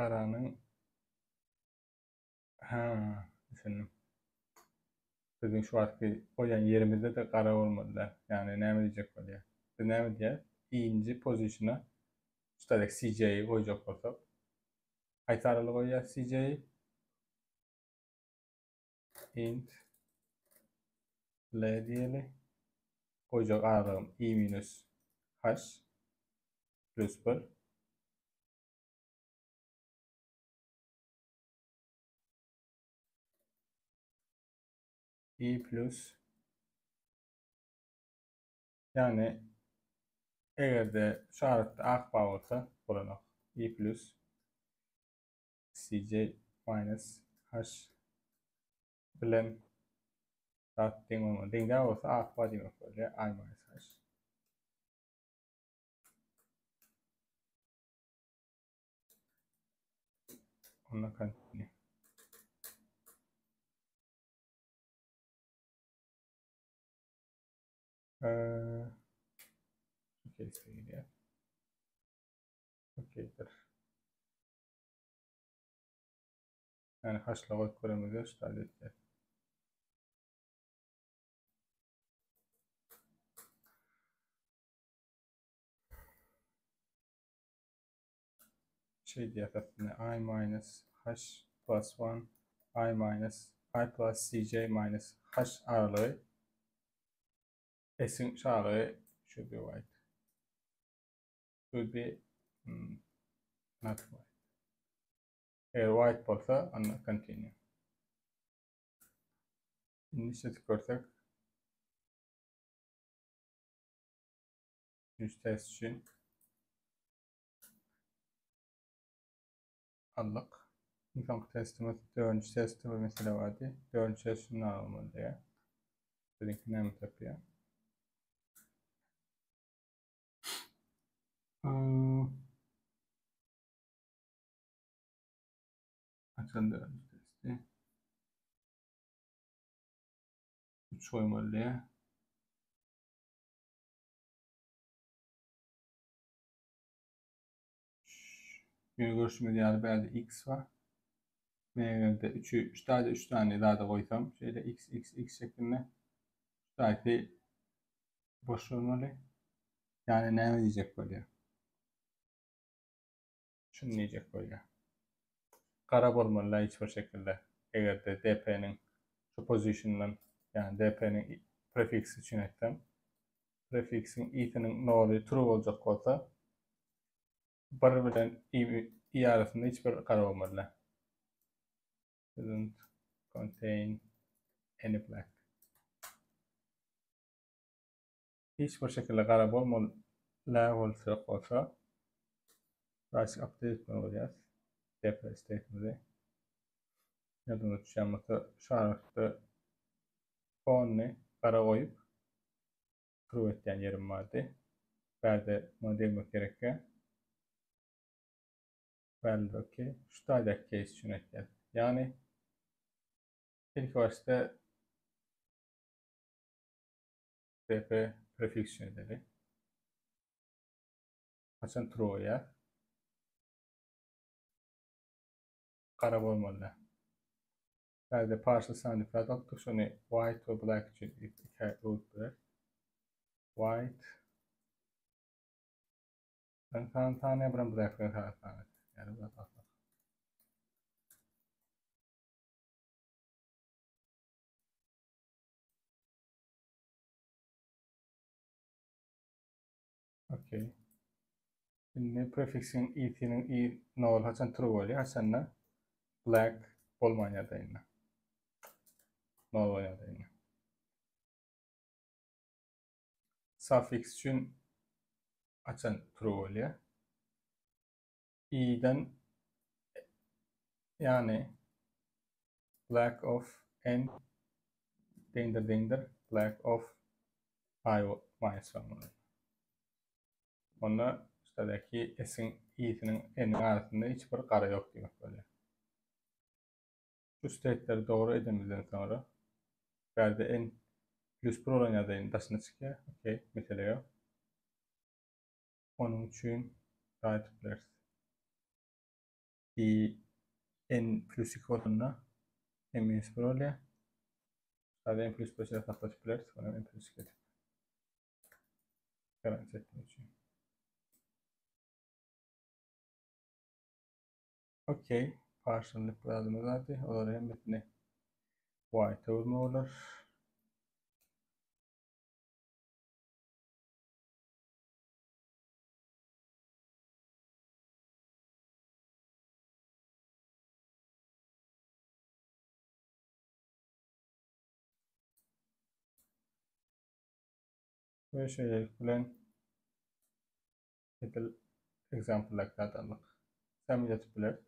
garanyň Ha, düşündim. Biziň şu wagtky goýan ýerimizde-de gara bolmaly-da. Ýagny näme diýjek bolýar? Biz näme diýýäs? I-nji pozisiýa şu taýda CJ-yi goýjak bolsak, haýsy aralygy goýýas CJ-yi? Int L diýeli. Goýjak aralygym i minus h plus 1. I plus Yani eger-de şu aralykda ak bar bolsa bolanok. I plus cj minus h bilen zat deň bolmaly. Deň däl bolsa ak bar diýmek bolýar. I minus h. Onda continue. Ee, şu case'e Okeydir. Yani haşla goýup göremizde şu taýda etýär. Şey diýýär aslynda i minus h plus 1 i minus i plus cj minus h aralygy s-iň şalygy should be white. Should be hmm, not white. Eger white bolsa, onda continue. Indi işletip görsek. Üç test üçin aldyk. Iň soňky testimiz dördünji testde bir mesele bardy. Dördünji test şundan almaly diýýär. Biziňki näme tapýar? Açan dördünji testi. 3 goýmaly diýýär. Ýöne görşümiz ýaly bärde x bar. Men eger-de 3-ü 3 taýda 3 sany zada goýsam, şeýle x x x şeklinde şu taýsy boş bolmaly. Ýagny näme diýjek bolýar? Şuny diýjek bolýar. Gara bolmaly hiç bir şekilde. Eger-de dp-niň şu positiondan, ýagny dp-niň prefiksi üçin aýtsam, prefiksiň i-siniň noly true boljak bolsa, 1 bilen i, i arasynda hiç bir gara bolmaly. Doesn't contain any black. Hiç bir şekilde gara bolmaly bolsa bolsa, birazcık update etmeli bolýar. DP state'imizi. Ýadyňa düşýän bolsa, şu aralykda fonyny gara goýup true etýän ýerim bardy. Bärde muňa degmek gerekýär. Bärde okey. Şu taýdaky case üçin aýtýar. Ýagny ilki başda dp prefiks üçin edeli. Haçan true bolýar? Gara bolmaly. Bärde partial sound effect alypdyk. Şony white we black üçin ikä öwüp biler. White Ben san saniye bilen black bilen san saniye. Yani bu da Okey. Indi prefiksiň i-siniň i nol haçan true bolýar, haçanda black bolman ýagdaýynda. Nol bolýan ýagdaýynda. Suffix üçin haçan true bolýar? I-den ýagny black of n deňdir deňdir black of i minus 1. Onda şuradaki S-iň i-siniň n-iň arasynda hiç bir gara ýok diýmek bolýar. Şu state-leri dogry edenimizden soňra bärde n plus 1 bolan ýagdaýynda daşyna çykýar. Okey, mesele ýok. Onuň üçin gaýdyp bileris. I n plus 2 bolanda n minus 1 bolýar. Şurada n plus 1 sakladyp bileris. Ony n plus 2 edip. Garanti etmek üçin. Okey. Partiallyk zadymyz bardy. Olary hemmesini white öwürme bolar. We şeýlelik bilen edil example-daky adamlyk. Submit edip biler.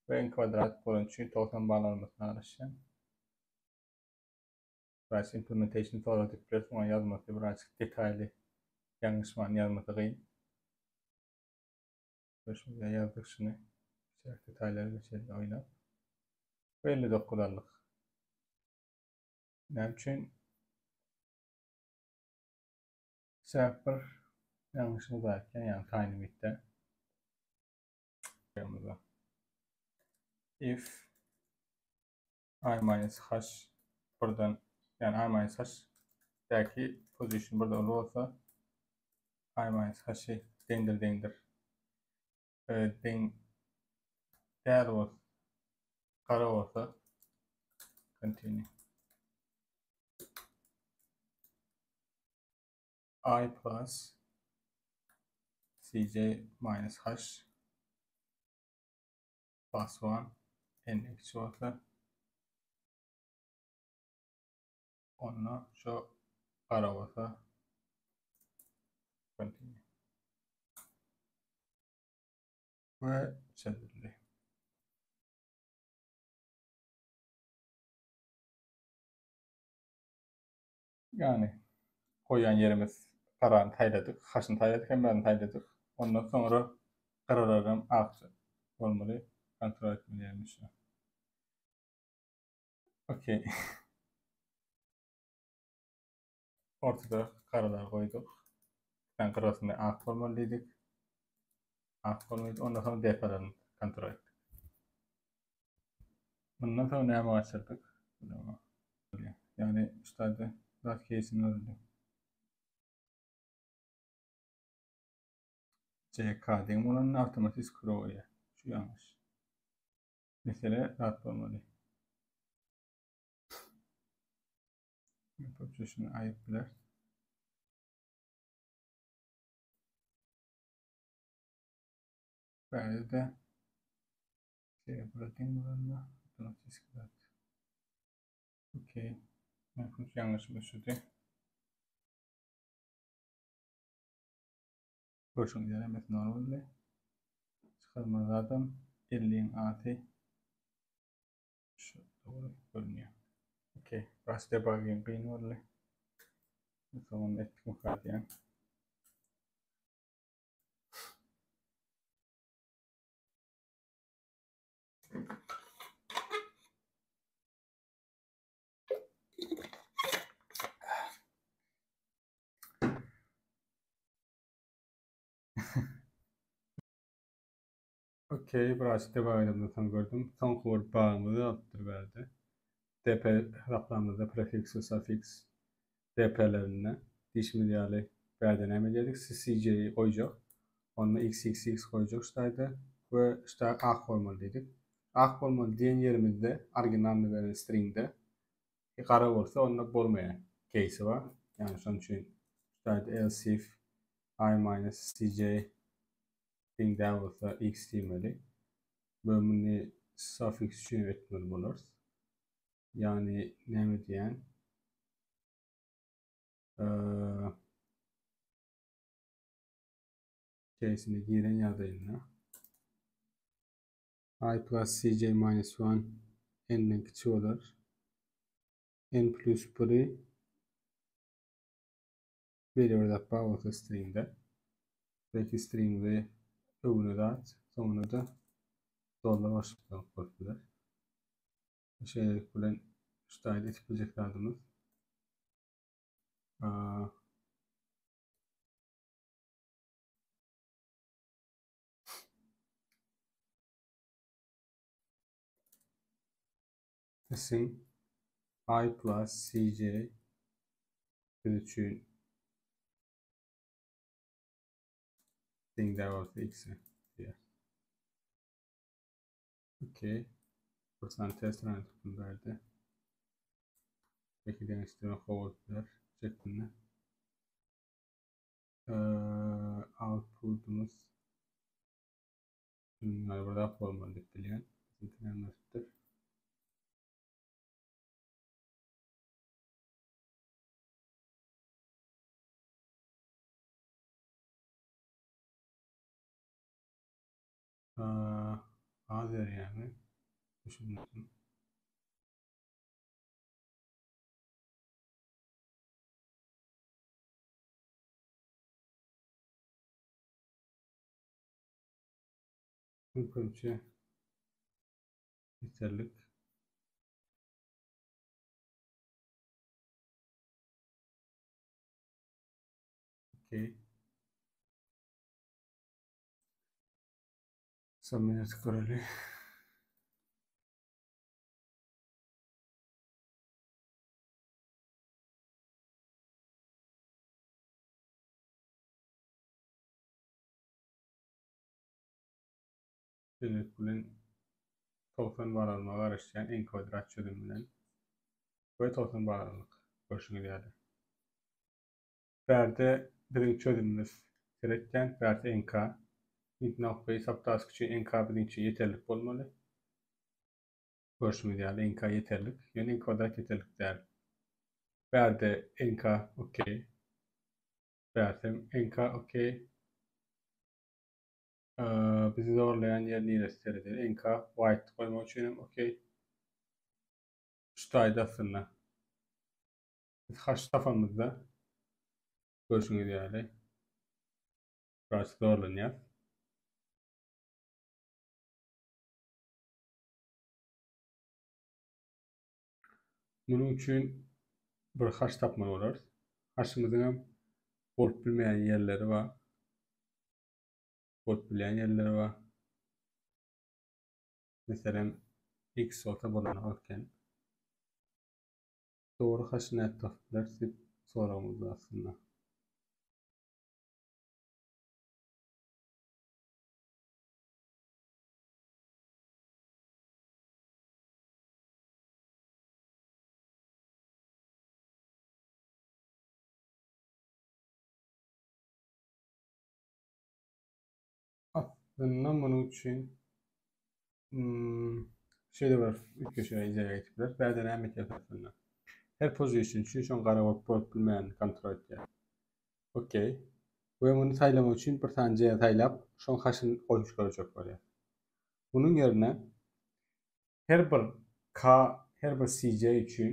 We n kwadrat bolan üçin 90 bal almasyna garaşýan. Biraz implementation soradyp biler, soňra ýazmasy birazjyk detaýly ýalňyşman ýazmasy gyn. Görşüňiz ýazdyk şuny. Kiçiräk detaýlary geçeli oýnap. We 59 aldyk. Näme üçin? Sebäp bir ýalňyşymyz bar eken, ýagny tiny bitde. If i minus h birden, ýagny i minus h däki position birden uly bolsa, i minus h-y deňdir deňdir deň däl bolsa, gara bolsa continue. I plus cj minus h plus 1 n kiçi bolsa onda şu gara bolsa continue. We çözüldi. Yani goýýan ýerimiz garany saýladyk, haşyny saýladyk, hemmäni saýladyk. Ondan soňra garalaram akja bolmaly. Kontrol etmeli ýerimiz şu. Okey. Ortada garalar goýduk. Sen gyrasyny ak bolmaly diýdik. Ak bolmaly. Ondan soň depelerini kontrol etdik. Bundan soň näme gaçyrdyk? Ýagny şu zat keýsini görüldi. CK deň bolanda awtomatik skro goýýar. Şu ýalňyş. Mesele zat bolmaly. Köpçe şunu aýyp biler. Bärde şeýle bir deň bolanda awtomatik zat. Okey. Mümkin ýalňyşym düşüdi. Görşüňiz ýaly hemmesi normaldy. Çykarma zadam 50-iň asy şu dogry görünýär. Okey. Biraz debugging kyn boldy. Soňunda etdik myka diýen. Okey, biraz devam edemden soň gördüm. Soňky bir bagymyzy alypdyr bärde. DP hasaplamyzda prefiks we suffiks DP-lerinde diýşimiz ýaly bärde näme edýärdik? CCJ goýjak. Onda XXX goýjak ştaýda we ştaý ak bolmaly diýdik. Ak bolmaly diýen ýerimizde originalny beren stringde gara bolsa onda bolmaýar keýsi bar. Ýagny şonuň üçin ştaýda else if i minus cj deň däl bolsa x diýmeli. We muny suffix üçin etmeli bolarys. Ýagny näme diýen? Keýsine giren ýagdaýynda i plus cj minus 1 n-den kiçi bolar. n plus 1-i belli bir zat bar bolsa stringde. Belki stringde öňüne zat, soňuna da dollar başlyklar bolup biler. Şeýlelik bilen şu taýda etip biljek zadymyz. Isim i plus cj biz üçin. Deň däl bolsa x-e diýýär. Okey. Bir sany test run etdim bärde. Belki deňeşdirme gowy bolup biler şeklinde. Output'umuz şunun bir zat bolmaly diýip bilýän. Bizimki näme beripdir? Az berýärmi? Düşünmedim. Mümkinçe ýeterlik. Okey. Submit göreli. Şeýlelik bilen 90 bal almaga garaşýan n kwadrat çözüm bilen we 90 bal almak görşüňiz ýaly. Bärde biziň çözümimiz seretýän, bärde NK. Nokta subtask üçin NK biziň üçin ýeterlik bolmaly. Görşüňiz ýaly NK ýeterlik. Ýöne N kwadrat ýeterlik däl. Bärde NK okey. Bärsem NK okey. Bizi zorlaýan ýer niresi seredeli. NK white goýmak üçin hem okey. Şu taýda aslynda. Biz haş tapamyzda görşüňiz ýaly biraz zorlanýar. Munuň üçin bir haş tapmaly bolarys. Haşymyzyň hem bolup bilmeýän ýerleri bar. Bolup bilýän ýerleri bar. Meselem, x bolsa bolanok eken. Dogry haşy nädip tapyp bileris diýip soragymyz bar aslynda. Aslynda munuň üçin hmm, şeýle bir üýtgeşik ideýa getirip bileris. Bärde näme etýär aslynda? Her position üçin şoň gara bolup bolup bilmeýänini kontrol etýär. Okey. We muny saýlamak üçin bir sany C saýlap, şoň haşyny goýup görjek bolýar. Munuň ýerine her bir K, her bir CJ üçin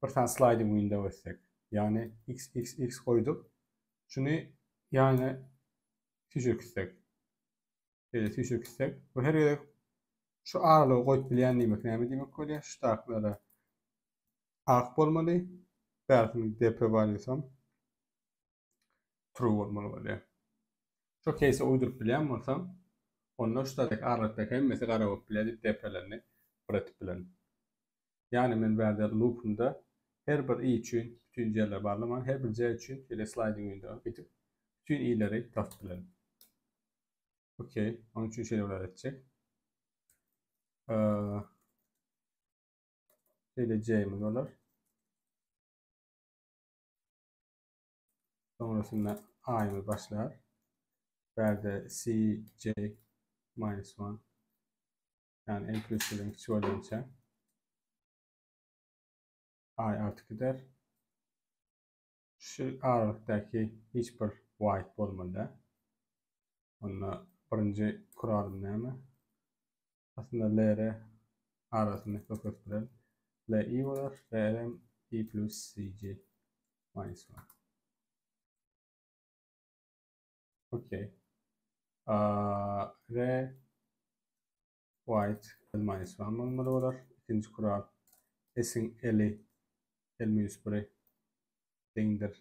bir sany sliding window etsek, ýagny x, x, x goýduk, şuny ýagny süýşürkitsek, şeýle süýşürkitsek, bu her gezek şu aralygy goýup bilýän diýmek näme diýmek bolýar? Şu taraplara ak bolmaly, bärsiniň dp valuesam true bolmaly bolýar. Şu keýse uýduryp bilýän bolsam, onda şu taýdaky aralykdaky hemmesi gara bolup bilýär diýip dp-lerini bir etip bilerin. Ýagny men bärde loopumda her bir i üçin bütün j-leri barlaman, her bir j üçin şeýle sliding window gidip bütün i-leri tapyp bilerin. Okey, onuň üçin şeýle bir etjek. Şeýle j-imiz bolar. Sonrasynda A'ymyz başlar. Bärde C, J minus 1. Yani n plus 1'den kiçi bolýança I artık gider. Şu aralykdaky hiç bir white bolmaly. Onda birinji kuralym näme? Aslynda LR arasyny köpeltip bilerin. LI bolar. RM I plus CG minus 1. Okey. R white L minus 1 bolmaly bolar. Ikinji kural S-iň L-i L minus 1-i deňdir.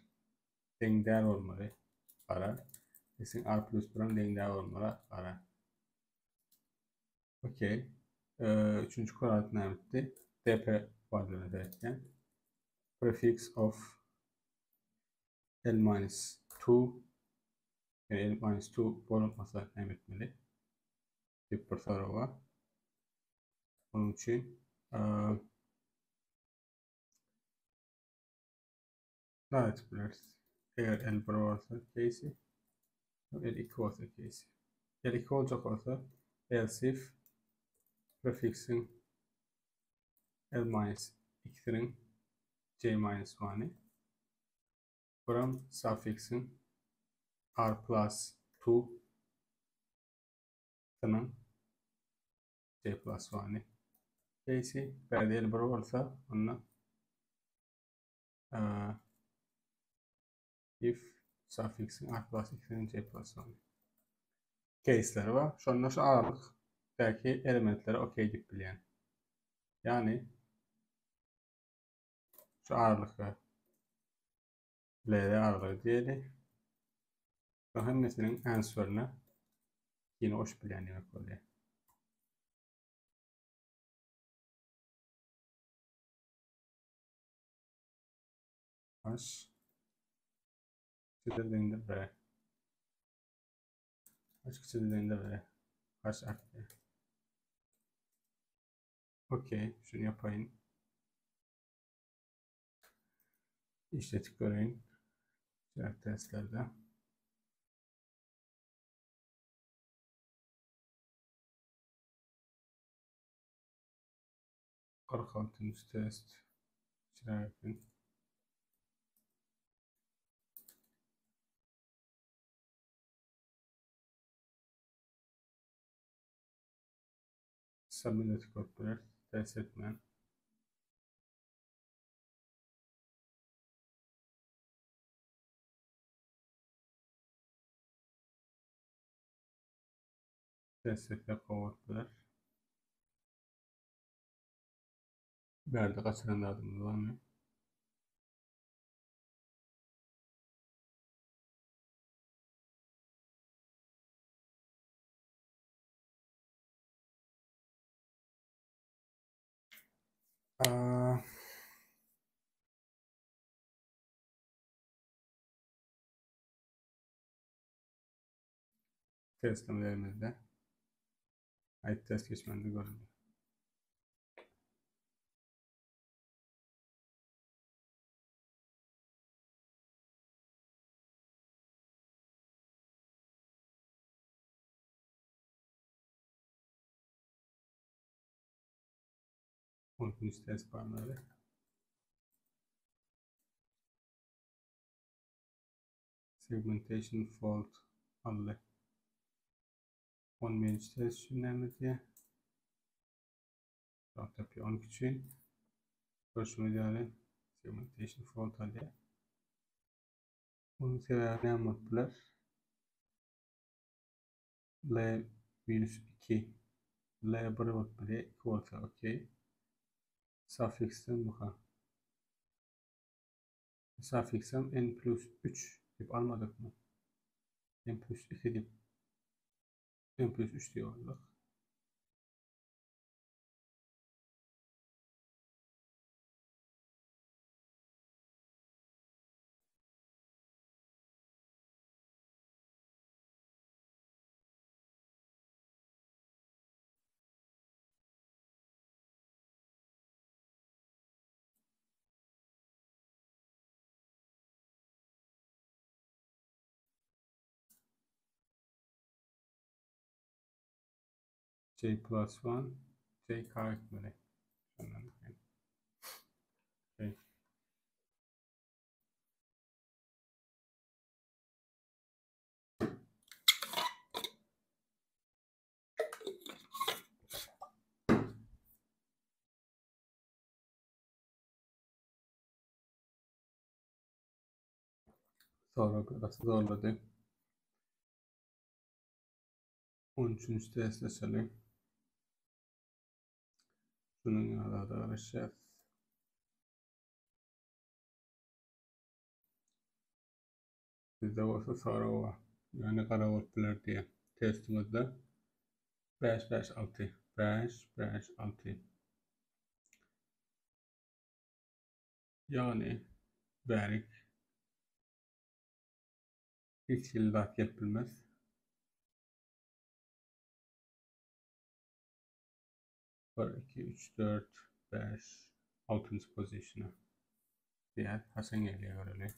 Deň däl bolmaly. Gara. S-iň R plus 1-em deň däl bolmaly. Gara. Okey. Üçünji kural näme etdi? DP bardygyna seretýän. Prefix of L minus 2. L minus 2 bolmasa näme etmeli? Diýip bir sorag bar. Onuň üçin näme etip bileris? Eger L1 bolsa case, L2 bolsa case. L2 boljak bolsa else if prefixiň L minus 2-siniň J minus 1-y Buram suffixiň r plus 2 synyň j plus 1-y. Case bärde el bir bolsa, onda if suffixiň r plus 2-niň j plus 1-y. Case'leri bar. Şonda şu aralykdaky elementlere ok diýip bilýän. Ýagny Şu aralykda LR aralygy diýeli. Şu hemmesiniň answerine yine goşup bilýän demek bolýar. H kiçidir deňdir B. H kiçidir deňdir B. H artýar. Okey, şunu yapayım. İşletip göreyim. Diğer testlerde. 46. test. Çirerken. Submit görüp biler. Test etmän. Test etmek gowy biler. Bärde gaçyran zadymyz barmy? Testlemelerimizde ait test geçmende görüldü. 13. test parmağı. Segmentation fault aldy. 11. test üçin näme diýýär? Tapýar 12 üçin. Görşümiz ýaly segmentation fault alýar. Onuň sebäbi näme bolup biler? L minus 2 L 1 bolup bilýär, 2 bolsa okey. Suffiksden buha. Suffiksem n plus 3 diýip almadykmy? n plus 2 diýip n plus 3 diýip aldyk. J plus 1 J K etmeli. Şondan Okay. Sonra biraz zorladı. 13. test açalım. Şunun ýaly garaşýas. Bizde bolsa sorag bar. Ýagny gara bolup biler diýýär. Testimizde 5 5 6 5 5 6 Ýagny bärik. Hiç hili zat gelip bilmez. 1, 2, 3, 4, 5, 6. pozisiýa. Diýär, haçan gelýär göreli.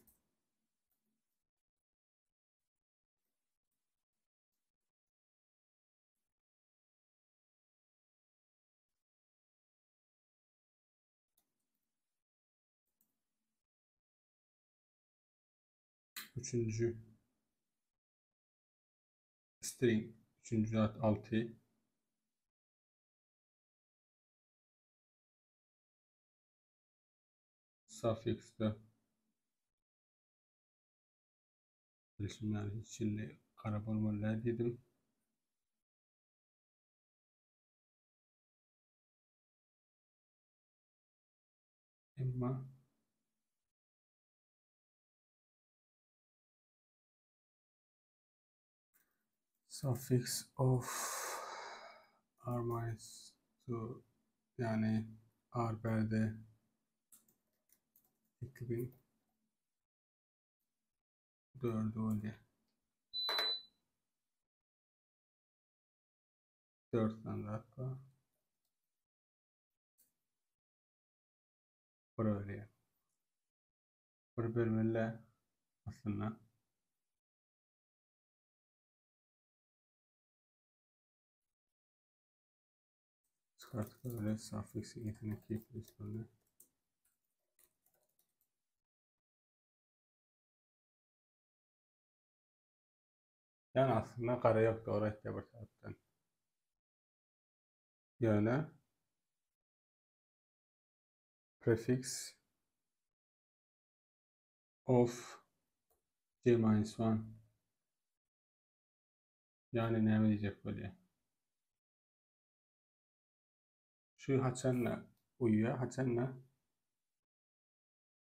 Üçünji string, üçünji zat 6. Suffixde bilşim ýaly hiç hili gara bolmaly däl diýdim. Emma suffix of r minus 2 ýagny r bärde 2000 4 bolýar. 4 sany zat bar. Bir bolýar. Bir bölmeli aslynda. Çıkartıp böyle suffix'i yetenek keyifli Yani aslında gara ýok dogry aýtýar bir tarapdan. Ýöne prefix of j minus 1 ýagny näme diýjek bolýar? Şu haçanda uýýar, haçanda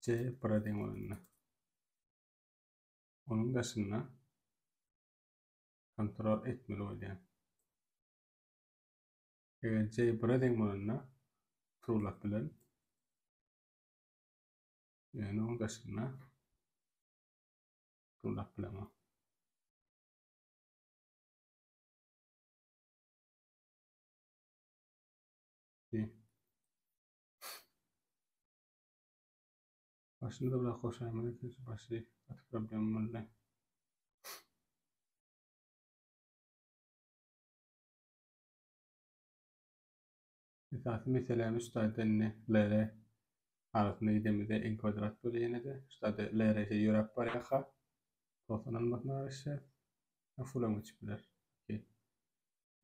c 1-e deň bolanda. Onuň daşynda kontrol etmeli bolýar. Eger C 1-e deň bolanda trulap bilen. Ýöne onuň daşynda trulap bilemok. Başyny da biraz goşaýmaly eken şu başy gaty problem boldy. Esasy meselämiz şu taýda indi LR arasynda gidemizde n kwadrat bolýar ýene-de. Şu taýda LR şey ýöräp barýarka 90 almasyna garaşýar. Full hem geçip biler. Okey.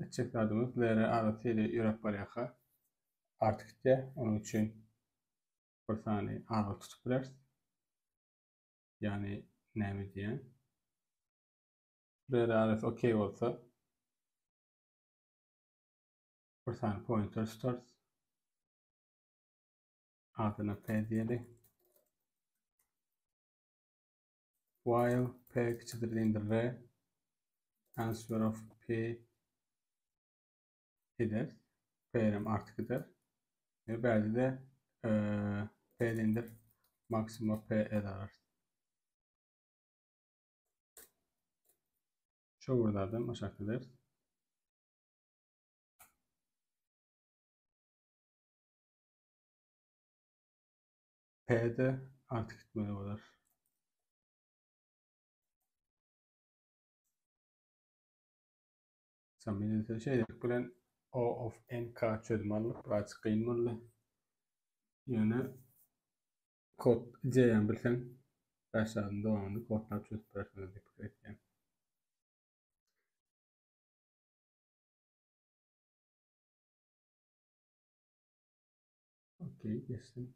Etjek zadymyz LR arasy şeýle ýöräp barýarka artyk gitýär. Onuň üçin bir sany aralyk tutup bileris. Ýagny näme diýen? Bir arasy okey bolsa bir sany pointer tutarys. Adyna p diýeli. While p kiçidir deňdir r answer of p eder. P hem artyk eder. Ve belki de e, P deňdir maksimum P eder. Şu buralardan aşağı eder. P'de artık gitmeli olur. Samimiýetde şeýlelik bilen O of N K çözüm aldyk. Biraz kyn boldy. Ýöne kod ideýany bilseň, 5 sagadyň dowamynda kodlap çözüp bilersiňiz diýip pikir etýän. Okey, geçdim.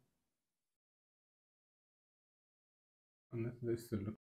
Onda size üstünlik.